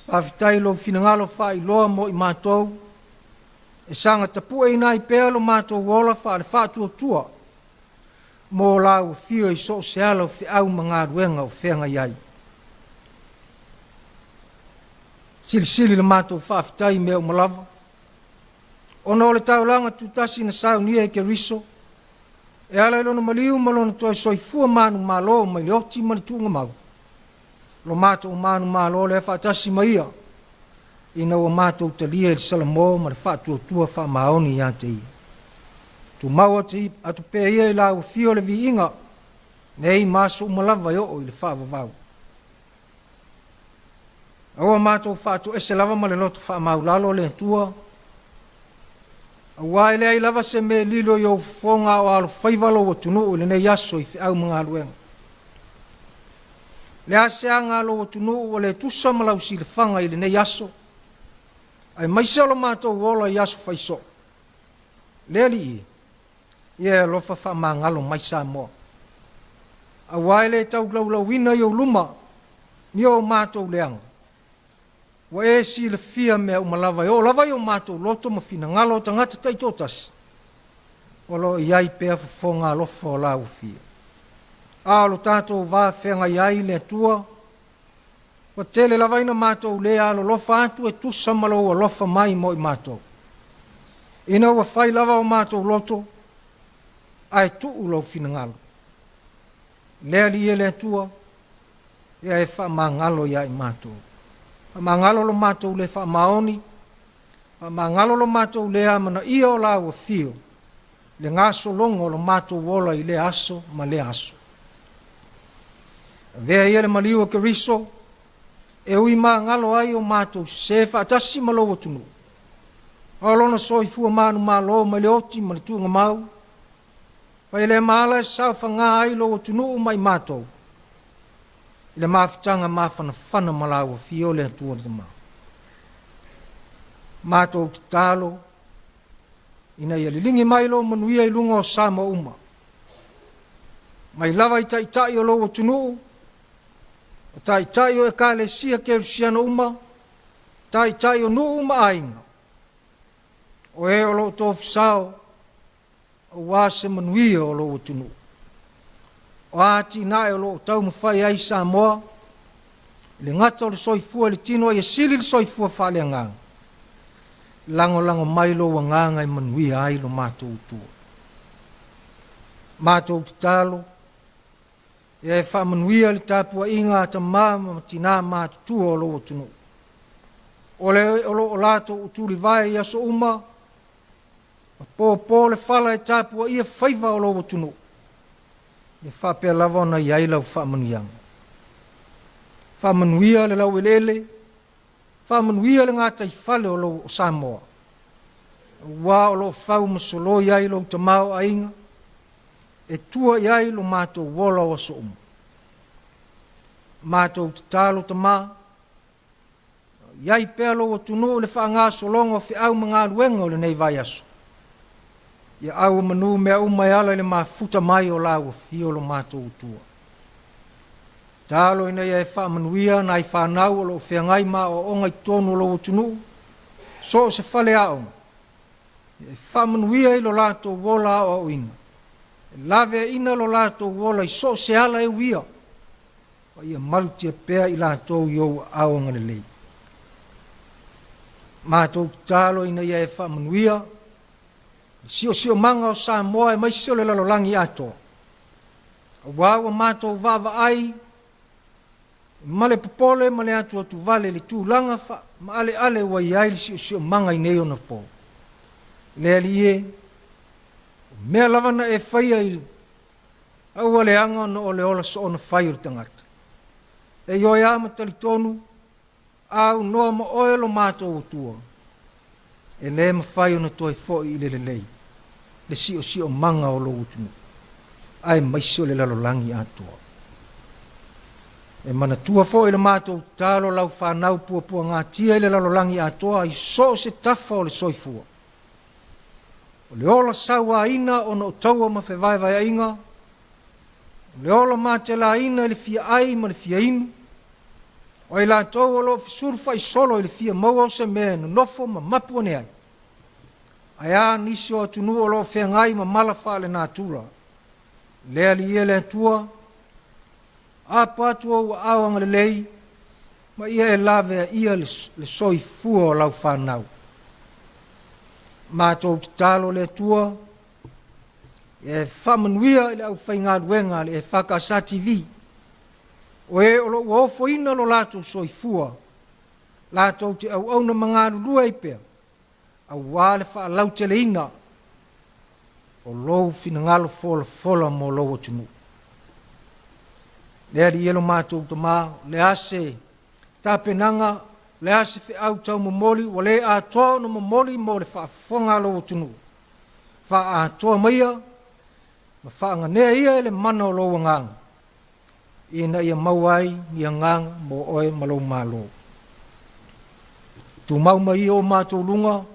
Faafetai i lou finagalo faailoa mo i matou, e saga tapueina ai pea lo matou ola faale-faatuatua mo lau afio i so o se ala o feau ma galuega o feagai ai. Silisili le matou faafetai i mea uma lava, ona o le taulaga tutasi na saunia e Keriso, e ala i lona maliu ma lona toe soifua manumalo mai le oti ma le tuugamau, lo matou manumalo lea faatasi ma ia, ina ua matou talia i le salamo ma le faatuatua faamaoni ia te ia. Tumau atu pea ia i lau afio le viiga, nei ma aso uma lava e oo i le faavavau. Aua matou faatoese lava ma le loto faamaulalo le Atua, aua e leai lava se mea e lilo i ou fofoga a o alofaiva lou atunuu i lenei aso i feau ma galuega. Le a se aga a lou atunuu ua le tusa ma lau silafaga i lenei aso, aemaise o lo matou ola i aso faisoo. Le Alii e, Ia e alofa faamagalo mai Samoa. Aua e le taulaulauina i ou luma ni o matou leaga. Ua e silafia mea uma lava e oo lava i o matou loto ma finagalo o tagata taitoatasi, o lo o i ai pea fofoga alofa o la ua fia. A o lo tatou va feagai ai i le Atua, ua tele lava ina matou le alolofa atu e tusa ma lou alofa mai mo i matou. Ina ua fai lava o matou loto, ae tuu lou finagalo. Le Alii e le Atua, ia e faamagalo ia i matou. Faamagalo lo matou le faamaoni, faamagalo lo matou le amanaia o la ua fio, le gasologa o lo matou ola i lea aso ma lea aso. Avea ia le maliu o Keriso, e ui magalo ai o matou sē faatasi ma lou atunuu. A o lona soifua manumalo mai le oti ma le tuugamau, fai lea ma ala e saofagā ai lou atunuu ma i matou, i le mafutaga mafanafana ma la ua fio le Atua le Tama. Matou tatalo, ina ia liligi mai lou manuia i luga o Samoa uma, mai lava i taitai o lou atunuu, o taitai o Ekalesia Kerisiano uma, taitai o nuu ma aiga, o e o lo o tofusao aua se manuia o lou atunuu. O a atinae o lo o taumafai ai Samoa, i le gata o le soifua i le tino a ia sili le soifua faaleagaga, lagolago mai lou agaga e manuia ai lo matou Atua. Matou tatalo, ia e faamanuia le tapuaiga a tama ma tinā matutua o lou atunuu. O le o lo o latou utulivae i aso uma, ma pōpō le fala e tapuaia faiva o lou atunuu, ia faapea lava ona i ai lau faamanuiaga. Faamanuia le laueleele, faamanuia le gataifale o lou o Samoa, aua o lo o fau ma soloi ai lou tamaoaiga, e tua i ai lo matou ola o aso uma. Matou tatalo Tama, i ai pea lou atunuu i le faagasologa o feau ma galuega o lenei vaiaso. Ia auomanu mea uma e ala i le mafuta mai o la ua fio lo matou Atua. Talo ina ia e faamanuia nai fanau o lo o feagai ma aoaoga i totonu o lou atunuu, so o se faleaoga, ia e faamanuia i lo latou ola aoaoina, e laveaina lo latou ola i so o se ala e uia, ma ia malutia pea i latou i ou aao agalelei. Matou tatalo ina ia e faamanuia le siosiomaga o Samoa aemaise o le lalolagi atoa, aua ua matou vaavaai ma le popole ma le atuatuvale i le tulaga faamaaleale ua i ai le siosiomaga i nei ona po. Le Alii e, o mea lava na e faia i Aua leaga ona o le ola soona fai o le tagata. E ioe a ma talitonu, a aunoa ma oe lo matou Atua, e le mafai ona toe foi i le lelei le siosiomaga o lou atunuu, aemaise o le lalolagi atoa. E manatua foi le matou tatalo lau fanau puapuagatia i le lalolagi atoa i so o se tafa o le soifua. O le ola sauaina ona o taua ma fevaevaeaiga, o le ola matelaina i le fia ai ma le fia inu, o ai latou o lo o fesulufaisolo i le fia maua o se mea e nonofo ma mapu ane ai. Ae a nisi o atunuu o lo o feagai ma mala faalenatura. Le Alii e le Atua, apa atu ou aao agalelei ma ia e laveaia le soifua o lau fanau. Matou tatalo le Atua, ia e faamanuia i le aufaigaluega a le EFKS TV, o e o lo o ua ofoina lo latou soifua, latou te auauna ma galulue ai pea, aua le faalauteleina o lou finagalo folafola mo lou atunuu. Le Alii e lo matou Tama, o le a se tapenaga, o le a se feau taumomoli ua le atoa ona momoli mo le faafofoga a lou atunuu. Faaatoa maia ma faaganea ia e le mana o lou agaga, ina ia maua ai ni agaga mo oe ma lou Malo. Tumau mai ia o matou luga,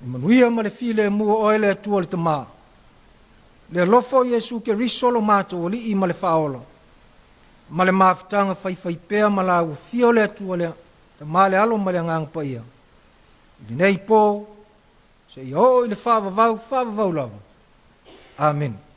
e manuia ma le filemu o oe le Atua le Tama. Le alofa o Iesu Keriso lo matou Alii ma le Faaola, ma le mafutaga faifaipea ma la ua fia o le Atua le Tama le Alo ma le Agaga Paia, i lenei po, seia oo i le faavavau faavavau lava. Amene.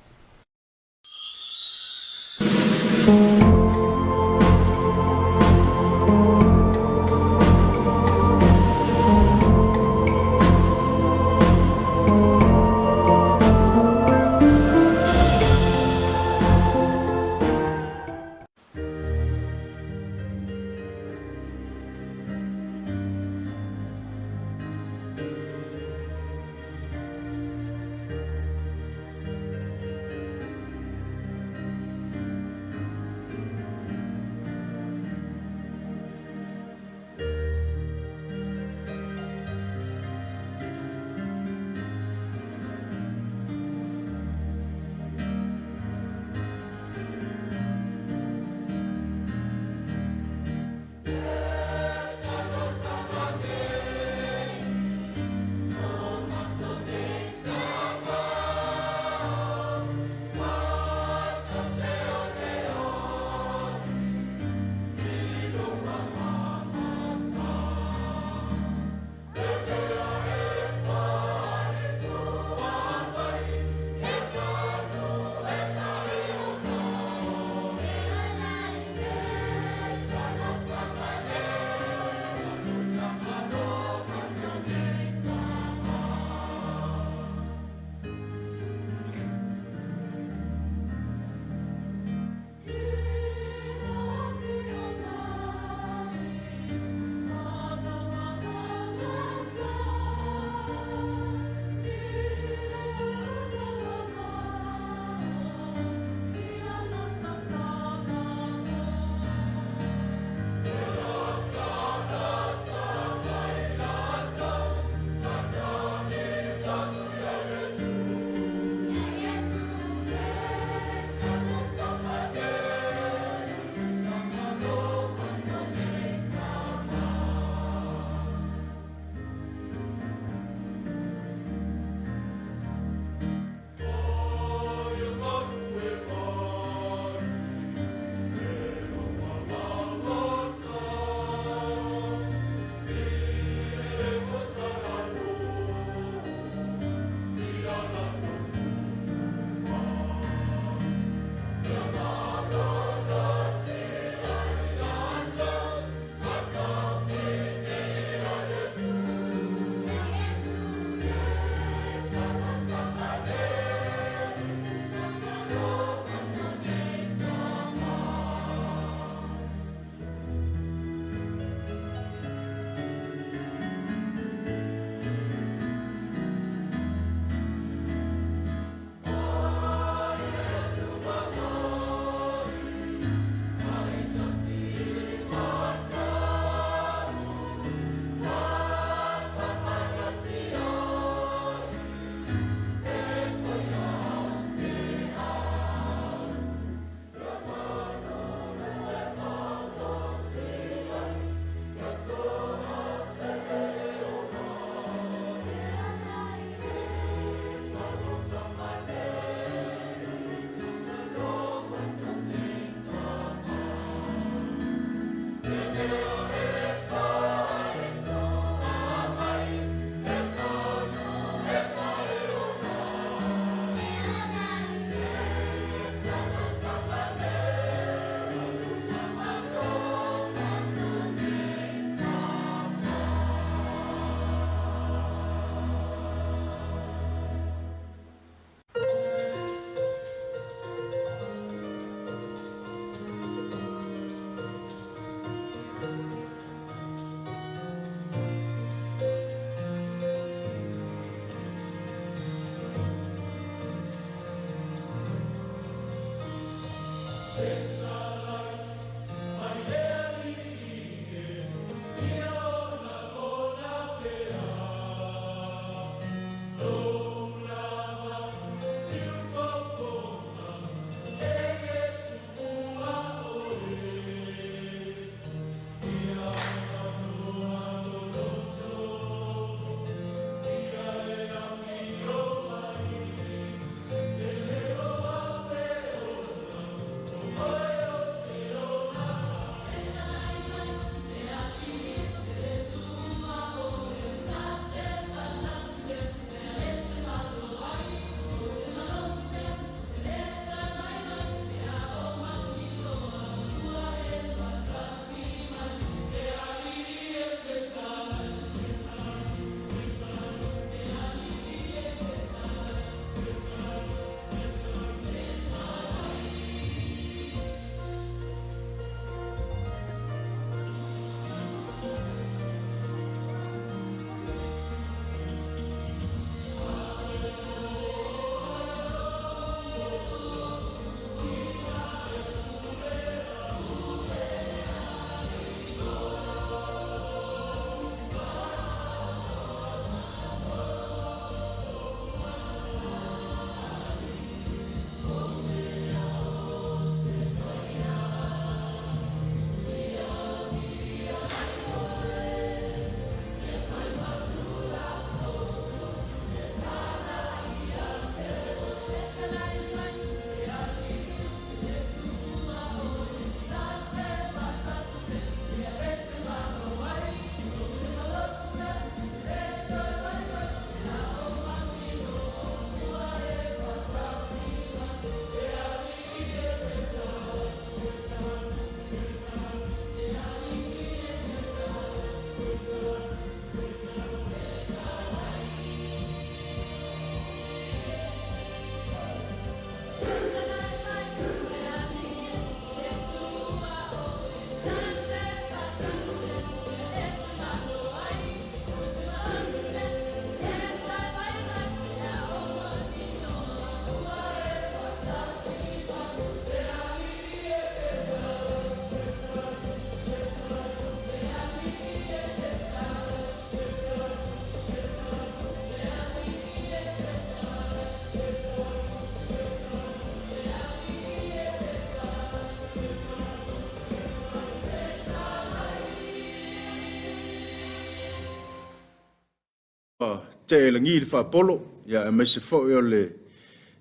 ua tea i lagi le faapolo, ia aemaise foi o le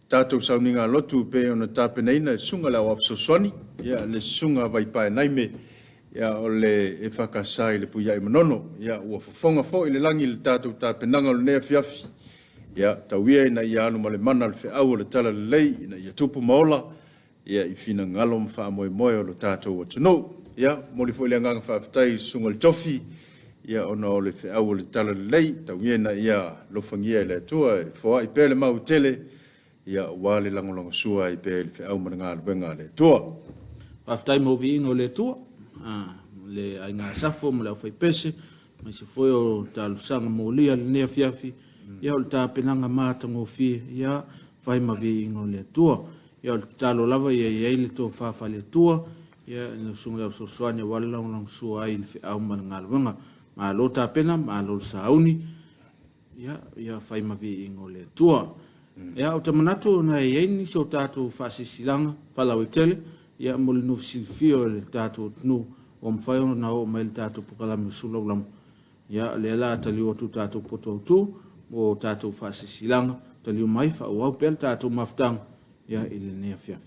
tatou sauniga lotu pei ona tapenaina e Susuga i le Aoao Fesoasoani, ia le Susuga Vaipae Naime, ia o le EFKS i le Puiai Manono. Ia ua fofoga foi le lagi i le tatou tapenaga o lenei afiafi. Ia tau ia ina ia alu ma le mana le feau o le Talalelei ina ia tupu ma ola, ia i finagalo ma faamoemoe o lo tatou atunuu. Ia, momoli foi le agaga faafetai i le Susuga i le Tofi, ia ona o le feau o le Talalelei, tau ia ina ia alofagia e le Atua e foai pea le mau tele, ia aua le lagolagosua ai pea i le feau ma le galuega a le Atua. Faafetai mo viiga o le Atua, le aiga Safo ma le aufaipese, aemaise foi o talosaga molia i lenei afiafi, ia o le tapenaga matagofie, ia fai ma viiga o le Atua. Ia o le tatalo lava ia i ai le tofa faale-Atua, ia i lau Susuga i le Au Fesoasoani aua le lagolagosua ai i le feau ma le galuega. Malo tapena, malo le sauni, ia, ia fai ma viiga o le Atua. Ia, ou te manatu ona e i ai nisi o tatou faasilasilaga faalauaitele, ia, mo le nofo silafia o le tatou atunuu ua mafai ona oo mai le tatou polokalame o Sulaulama. Ia, o lea o le a taliu atu le tatou poto autu mo tatou faasilasilaga. Taliu mai, faaauau pea le tatou mafutaga, ia, i lenei afiafi.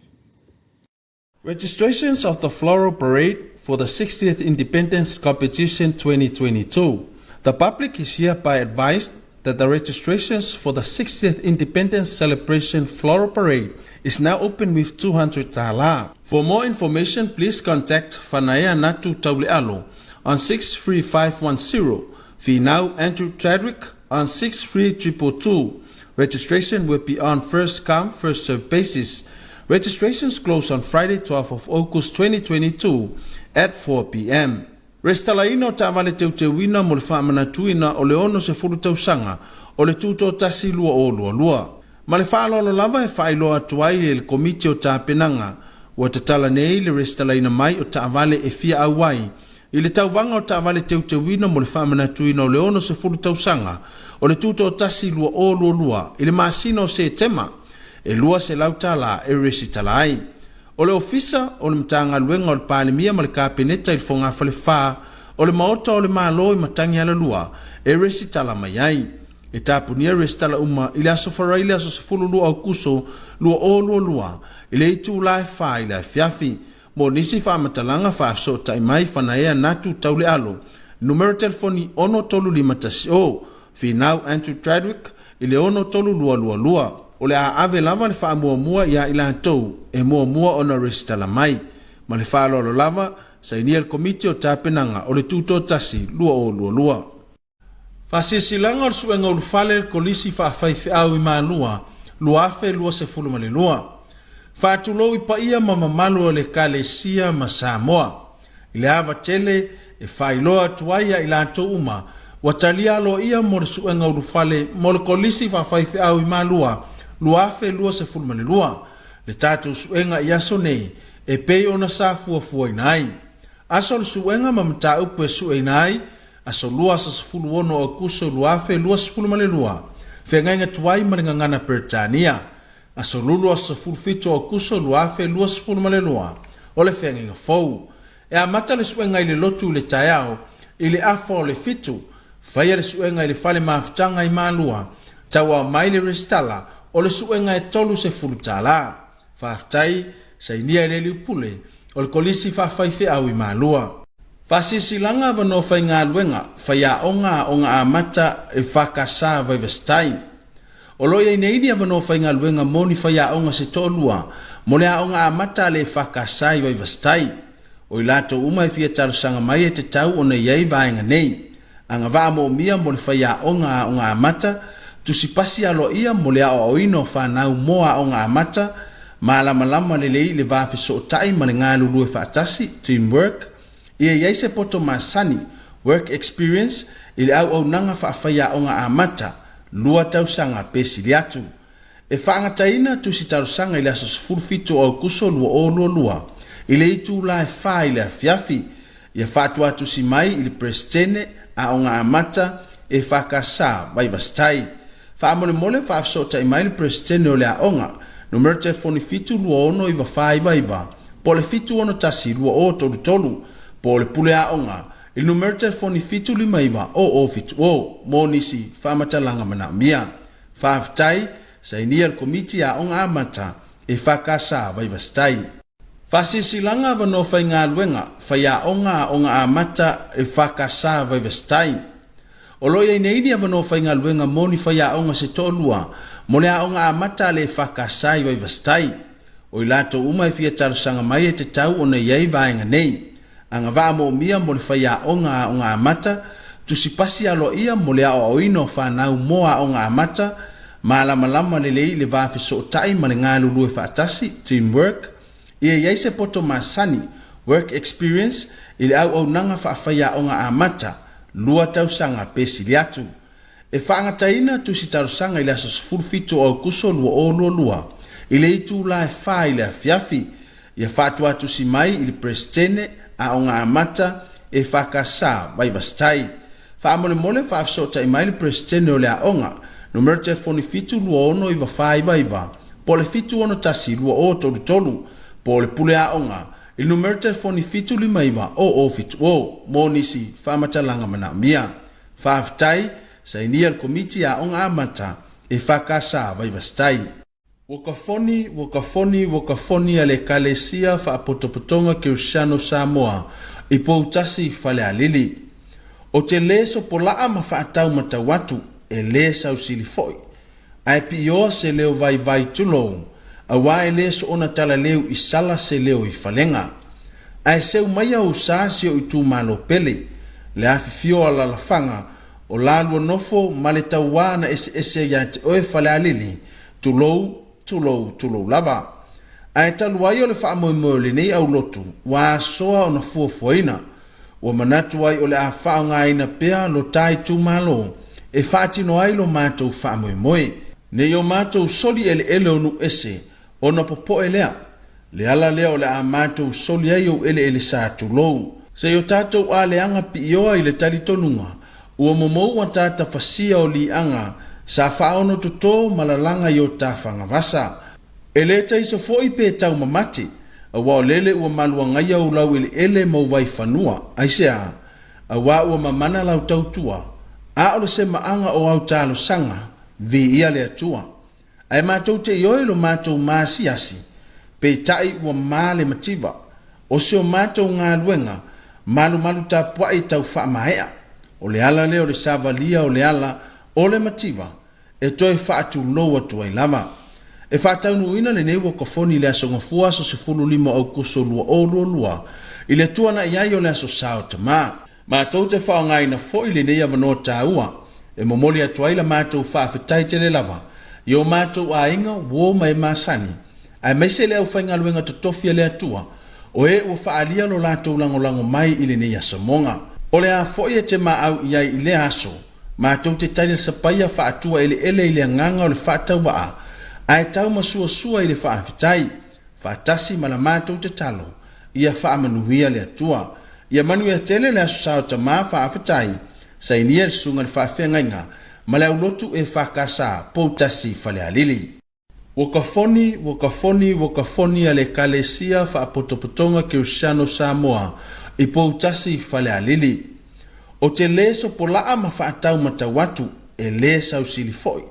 Registrations of the Floral Parade for the 60th Independence Competition 2022. The public is hereby advised that the registrations for the 60th Independence Celebration Floral Parade is now open with 200 tala. For more information, please contact Fanaea Natu Taulealo on 63510, Finau Andrew Chadwick on 63222. Registration will be on first come, first served basis. Registrations close on Friday, 12 of August 2022 at 4 p.m. Resitalaina o taavale teuteuina mo le faamanatuina o le 60 tausaga o le Tutoatasi 2022. Ma le faaaloalo lava e faailoa atu ai e le Komiti o Tapenaga ua tatala nei le resitalaina mai o taavale e fia auai i le tauvaga o taavale teuteuina mo le faamanatuina o le 60 tausaga o le Tutoatasi 2022 i le masina o Setema e $200 e resitala ai. O le Ofisa o le Matagaluega o le Palemia ma le Kapeneta i le Fogafale 4 o le Maota o le Malo i Matagialalua e resitala mai ai. E tapunia resitala uma i le Aso Faraile aso 12 Aokuso 2022 i le itula e 4 i le afiafi. Mo nisi faamatalaga faafesootai mai Fanaea Natu Taulealo, numera telefoni 63510, Finau Andrew Chadwick i le 63222. O le a ave lava le faamuamua iā i latou e muamua ona resitala mai. Ma le faaaloalo lava, sainia le Komiti o Tapenaga o le Tutoatasi 2022. Faasilasilaga o le Suega Ulufale le Kolisi Faafaifeau i Malua 2022. Faatulou i paia ma mamalu o le Ekalesia ma Samoa. I le ava tele e faailoa atu ai ia i latou uma ua talia aloaia mo le Suega Ulufale mo le Kolisi Faafaifeau i Malua 2022, le tatou suega i aso nei e pei ona sa fuafuaina ai. Aso o le suega ma mataupu e sueina ai, Aso Lua aso 16 Aokuso 2022, Feagaiga tuai ma le Gagana Peretania. Aso Lulu aso 17 Aokuso 2022, o le feagaiga fou. E amata le suega i le lotu i le taeao i le afa o le fitu, faia le suega i le fale mafutaga i Malua, tauao mai le resitala o le suega e $30. Faafetai, sainia e le Liupule o le Kolisi Faafaifeau i Malua. Faasilasilaga Avanoa Faigaluega, Faiaoga Aoga Amata i FKS Vaivasitai. O lo o i ai nei ni avanoa faigaluega mo ni faiaoga se toalua mo le aoga amata a le FKS i Vaivasitai. O i latou uma e fia talosaga mai e tatau ona i ai vaega nei. Agavaa moomia mo le faiaoga aoga amata, tusi pasi aloaia mo le aoaoina o fanau mo aoga amata, malamalama lelei i le va fesootai ma le galulue faatasi, team work, ia i ai se poto masani, work experience, i le auaunaga faafaiaoga amata, lua tausaga pe sili atu. E faagataina tusi talosaga i le aso 17 o Aokuso 2022 i le itula e 4 i le afiafi. Ia faatuatusi mai i le Peresetene Aoga Amata EFKS Vaivasitai. Faamolemole faafesootai mai le Peresetene o le aoga, numera telefoni 7269499 po o le 7612033 po o le Pule Aoga. i le numera telefoni 759 0070 mo nisi faamatalaga manaomia. Faafetai, sainia le Komiti Aoga Amata EFKS Vaivasitai. Faasilasilaga Avanoa Faigaluega, Faiaoga Aoga Amata EFKS Vaivasitai. O lo o i ai nei ni avanoa faigaluega mo ni faiaoga se toalua mo le aoga amata a le EFKS i Vaivasitai. O i latou uma e fia talosaga mai e tatau ona i ai vaega nei, agavaa moomia mo le faiaoga aoga amata, tusi pasi aloaia mo le aoaoina o fanau mo aoga amata, malamalama lelei i le va fesootai ma le galulue faatasi, team work, ia i ai se poto masani, work experience, i le auaunaga faafaiaoga amata, lua tausaga pe sili atu. E faagataina tusi talosaga i le aso 17 o Aokuso 2022 i le itula e 4 i le afiafi. Ia faatuatusi mai i le Peresetene, Aoga Amata, EFKS, Vaivasitai. Faamolemole faafesootai mai le Peresetene o le aoga, numera telefoni 7269499 po o le 7612033, po o le Pule Aoga i le numera telefoni 759 0070 mo nisi faamatalaga manaomia. Faafetai, sainia le Komiti Aoga Amata, EFKS, Vaivasitai. Ua kafoni, ua kafoni, ua kafoni a le Ekalesia Faapotopotoga Kerisiano Samoa i Poutasi Falealili. O te lē sopola'a ma faatau matau atu, e lē sausili fo'i. Ae piioa se leo vaivai tulou, auā e lē soona talaleu i sala se leo i falega. Ae seu maia ou sa si ou itumalo pele, le afifio o alalafaga, o lalua nofo ma le tauā na eseese ia te oe Falealili, tulou, tulou, tulou lava. Ae talu ai o le faamoemoe o lenei aulotu ua asoa ona fuafuaina, ua manatu ai o le a faaaogaina pea lo ta itumalo e faatino ai lo matou faamoemoe. Ne i o matou soli eleele o nuu ese ona popoe lea. Le ala lea o le a matou soli ai ou eleele sa tulou. Se i o tatou aleaga piioa i le talitonuga ua momou a ta tafasia o liaga sa faaono toto ma lalaga i o ta fagavasa. E le taiso foi pe taumamate, aua o lele ua maluagaia ou laueleele ma ou vaifanua, aisea? Aua ua mamana lau tautua, a o le semaaga o au talosaga, viia le Atua. Ae matou te ioe lo matou maasiasi, peitai ua ma le mativa. O si o matou galuega, malumalu tapuai tau faamaea. O le ala lea o le savalia o le ala o le mativa e toe faatulou atu ai lava. E faataunuuina lenei uakafoni i le Aso Gafua aso 15 o Aukuso 2022 i le tuanai ai o le Aso Sa o Tama. Matou te faaaogaina foi lenei avanoa taua e momoli atu ai la matou faafetai tele lava i o matou aiga, uo ma e masani, aemaise le aufaigaluega totofi a le Atua, o e ua faaalia lo latou lagolago mai i lenei asomoga. O le a foi e te maau i ai i lea aso, matou te taliasapaia faatua eleele i le agaga o le faatauvaa, ae tau masuasua i le faafetai. faatasi ma la matou tatalo, ia faamanuia le Atua. Ia manuia tele le Aso Sa o Tama Faafetai, sainia le Susuga i le Faafeagaiga ma le Aulotu EFKS, Poutasi Falealili. Ua kafoni, ua kafoni, ua kafoni a le Ekalesia Faapotopotoga Kerisiano Samoa i Poutasi Falealili. O te lē sopola'a ma faatau matau atu, e lē sausili fo'i.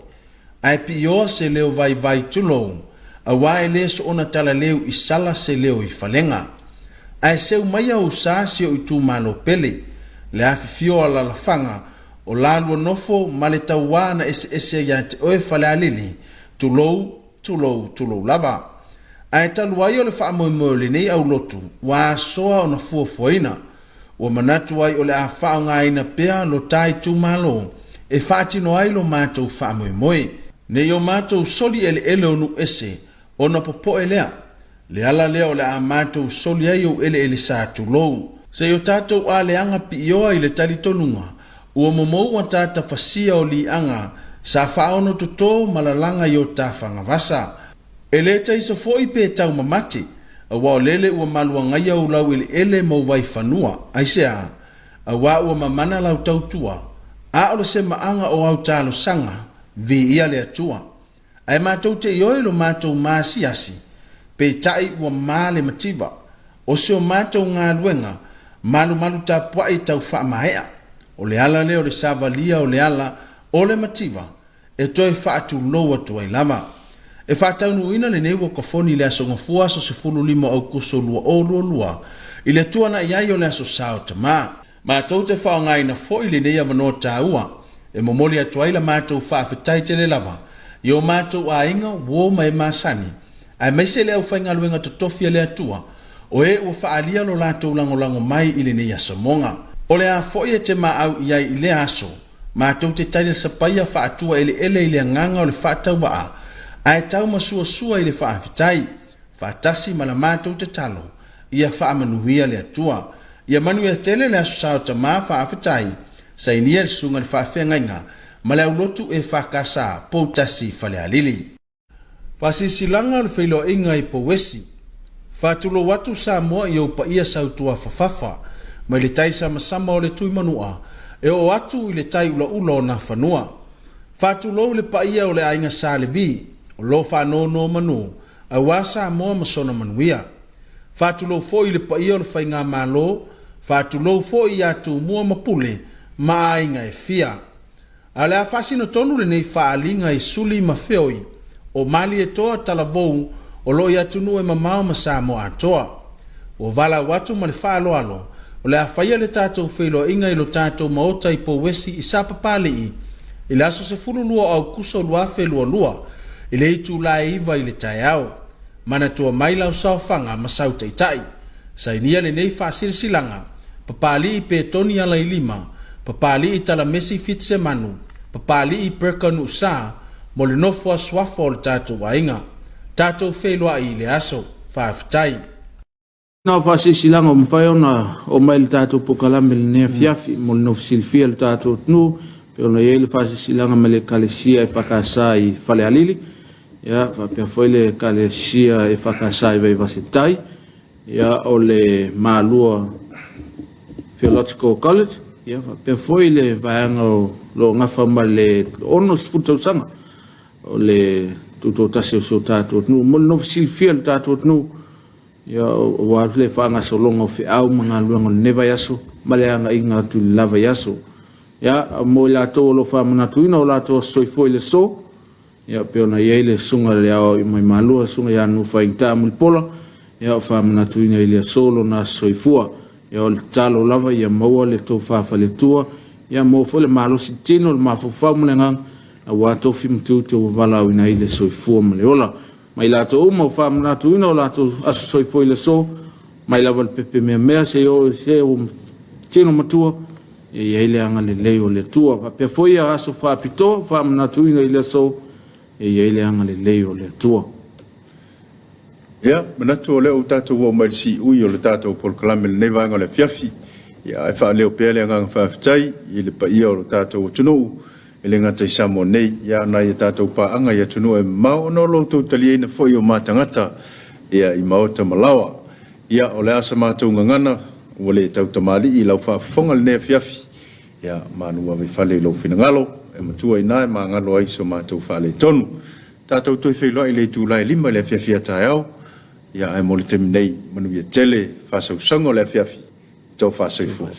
Ae piioa se leo vaivai tulou, auā e lē soona talaleu i sala se leo i falega. Ae seu maia ou sa si ou itumalo pele, le afifio o alalafaga, o lalua nofo ma le tauā na eseese ia te oe Falealili, tulou, tulou, tulou lava. Ae talu ai o le faamoemoe o lenei aulotu ua asoa ona fuafuaina, Ua manatu ai o le a faaaogaina pea lo ta itumalo e faatino ai lo matou faamoemoe. Ne i o matou soli eleele o nuu ese ona popoe lea. Le ala lea o le a matou soli ai ou eleele sa tulou. Se i o tatou aleaga piioa i le talitonuga ua momou a ta tafasia o liaga sa faaono toto ma lalaga i o ta fagavasa. E le taiso foi pe taumamate, aua o lele ua maluagaia ou laueleele ma ou vaifanua, aisea? Aua ua mamana lau tautua, a o le semaaga o au talosaga, viia le Atua. Ae matou te ioe lo matou maasiasi, peitai ua ma le mativa. O si o matou galuega, Malumalu tapuai tau faamaea. O le ala lea o le savalia o le ala o le mativa e toe faatulou atu ai lava. E faataunuuina lenei uakafoni i le Aso Gafua aso 15 o Aukuso 2022 i le tuanai ai o le Aso Sa o Tama. Matou te faaaogaina foi lenei avanoa taua e momoli atu ai la matou faafetai tele lava i o matou aiga, uo ma e masani, aemaise le aufaigaluega totofi a le Atua o e ua faaalia lo latou lagolago mai i lenei asomoga. O le a foi e te maau i ai i lea aso, matou te tailasapaia faatua eleele i le agaga o le faatauvaa, ae tau masuasua i le faafetai, faatasi ma la matou tatalo, ia faamanuia le Atua. Ia manuia tele le Aso Sa o Tama Faafetai, sainia le Susuga i le Faafeagaiga ma le Aulotu EFKS, Poutasi Falealili. Faasilasilaga o le Feiloaiga i Pouesi. Faatulou atu Samoa i ou paia sautuafafafa, mai le tai samasama o le Tuimanua e oo atu i le tai ulaula o Nafanua. Faatulou i le paia o le aiga Sa Levi, o lo faanonomanu aua Samoa ma sona manuia. Faatulou foi i le paia o le Faigamalo, faatulou foi ia Tumua ma Pule ma aiga e fia. A o le a faasino tonu lenei faaaliga i suli ma feoi o Malietoa Talavou o lo o i atunuu e mamao ma Samoa atoa. Ua valaau atu ma le faaaloalo o le a faia le tatou feiloaiga i lo tatou Maota i Pouesi i Sapapalii i le aso 12 o Aukuso 2022 i le itula e 9 i le taeao. Manatua mai lau saofaga ma sau taitai. Sainia lenei faasilasilaga, Papalii Petoni Alailima, Papalii Talamesi Fitisemanu, Papalii Berka Nuusa, mo le nofo a suafa o le tatou aiga. Tatou feiloai i le aso. Faafetai. Na o faasilasilaga ua mafai ona oo mai i le tatou polokalame i lenei afiafi mo le nofo silafia e le tatou atunuu pei ona i ai le faasilasilaga mai le Ekalesia EFKS i Falealili, ia faapea foi le Ekalesia EFKS i Vaivase Tai, ia o le Malua Theological College, ia faapea foi le vaega o lo o gafa ma le 60 tausaga o le tutoatasi o si o tatou atunuu. Mo le nofo silafia e le tatou atunuu, Ia, ua alu le faagasologa o feau ma galuega o lenei vaiaso ma le agaiga atu i le la vaiaso. Ia, mo i latou o lo o faamanatuina o latou aso soifua i le aso, ia, pei ona i ai le Susuga i le Aoao mai Malua, le Susuga ia Nuufaigata Mulipola, ia, o faamanatuina i le aso lona aso soifua. Ia, o le tatalo lava ia maua le tofa faletua, ia maua foi le malosi tino, le mafaufau ma le agaga, aua tofi ma tiute ua valaauina ai le soifua ma le ola. Ma i latou uma ua faamanatuina o latou aso soifua i le aso, mai lava i le pepe meamea seia oo i se ua tino matua, e i ai le agalelei o le Atua. Faapea foi ia aso faapitoa faamanatuina i le aso, e i ai le agalelei o le Atua. Ia, manatu o lea ua tatou oo mai i le siui o le tatou polokalame i lenei vaega o le afiafi. Ia, ae faaleo pea le agaga faafetai i le paia o lo tatou atunuu E le gata i Samoa nei, a o nai a tatou paaga i atunuu e mamao ona o lo outou taliaina foi o ma tagata ia i maota ma laoa. Ia, o le a sa matou gagana, ua le tau tamalii i lau faafofoga lenei afiafi, ia, manu ave i fale i lou finagalo, e matua i ina e magalo ai so matou faaletonu. Tatou toe feiloai i le itula e lima i le afiafi a taeao, ia, ae mo le taimi nei, manuia tele faasausauga o le afiafi, tofa soifua.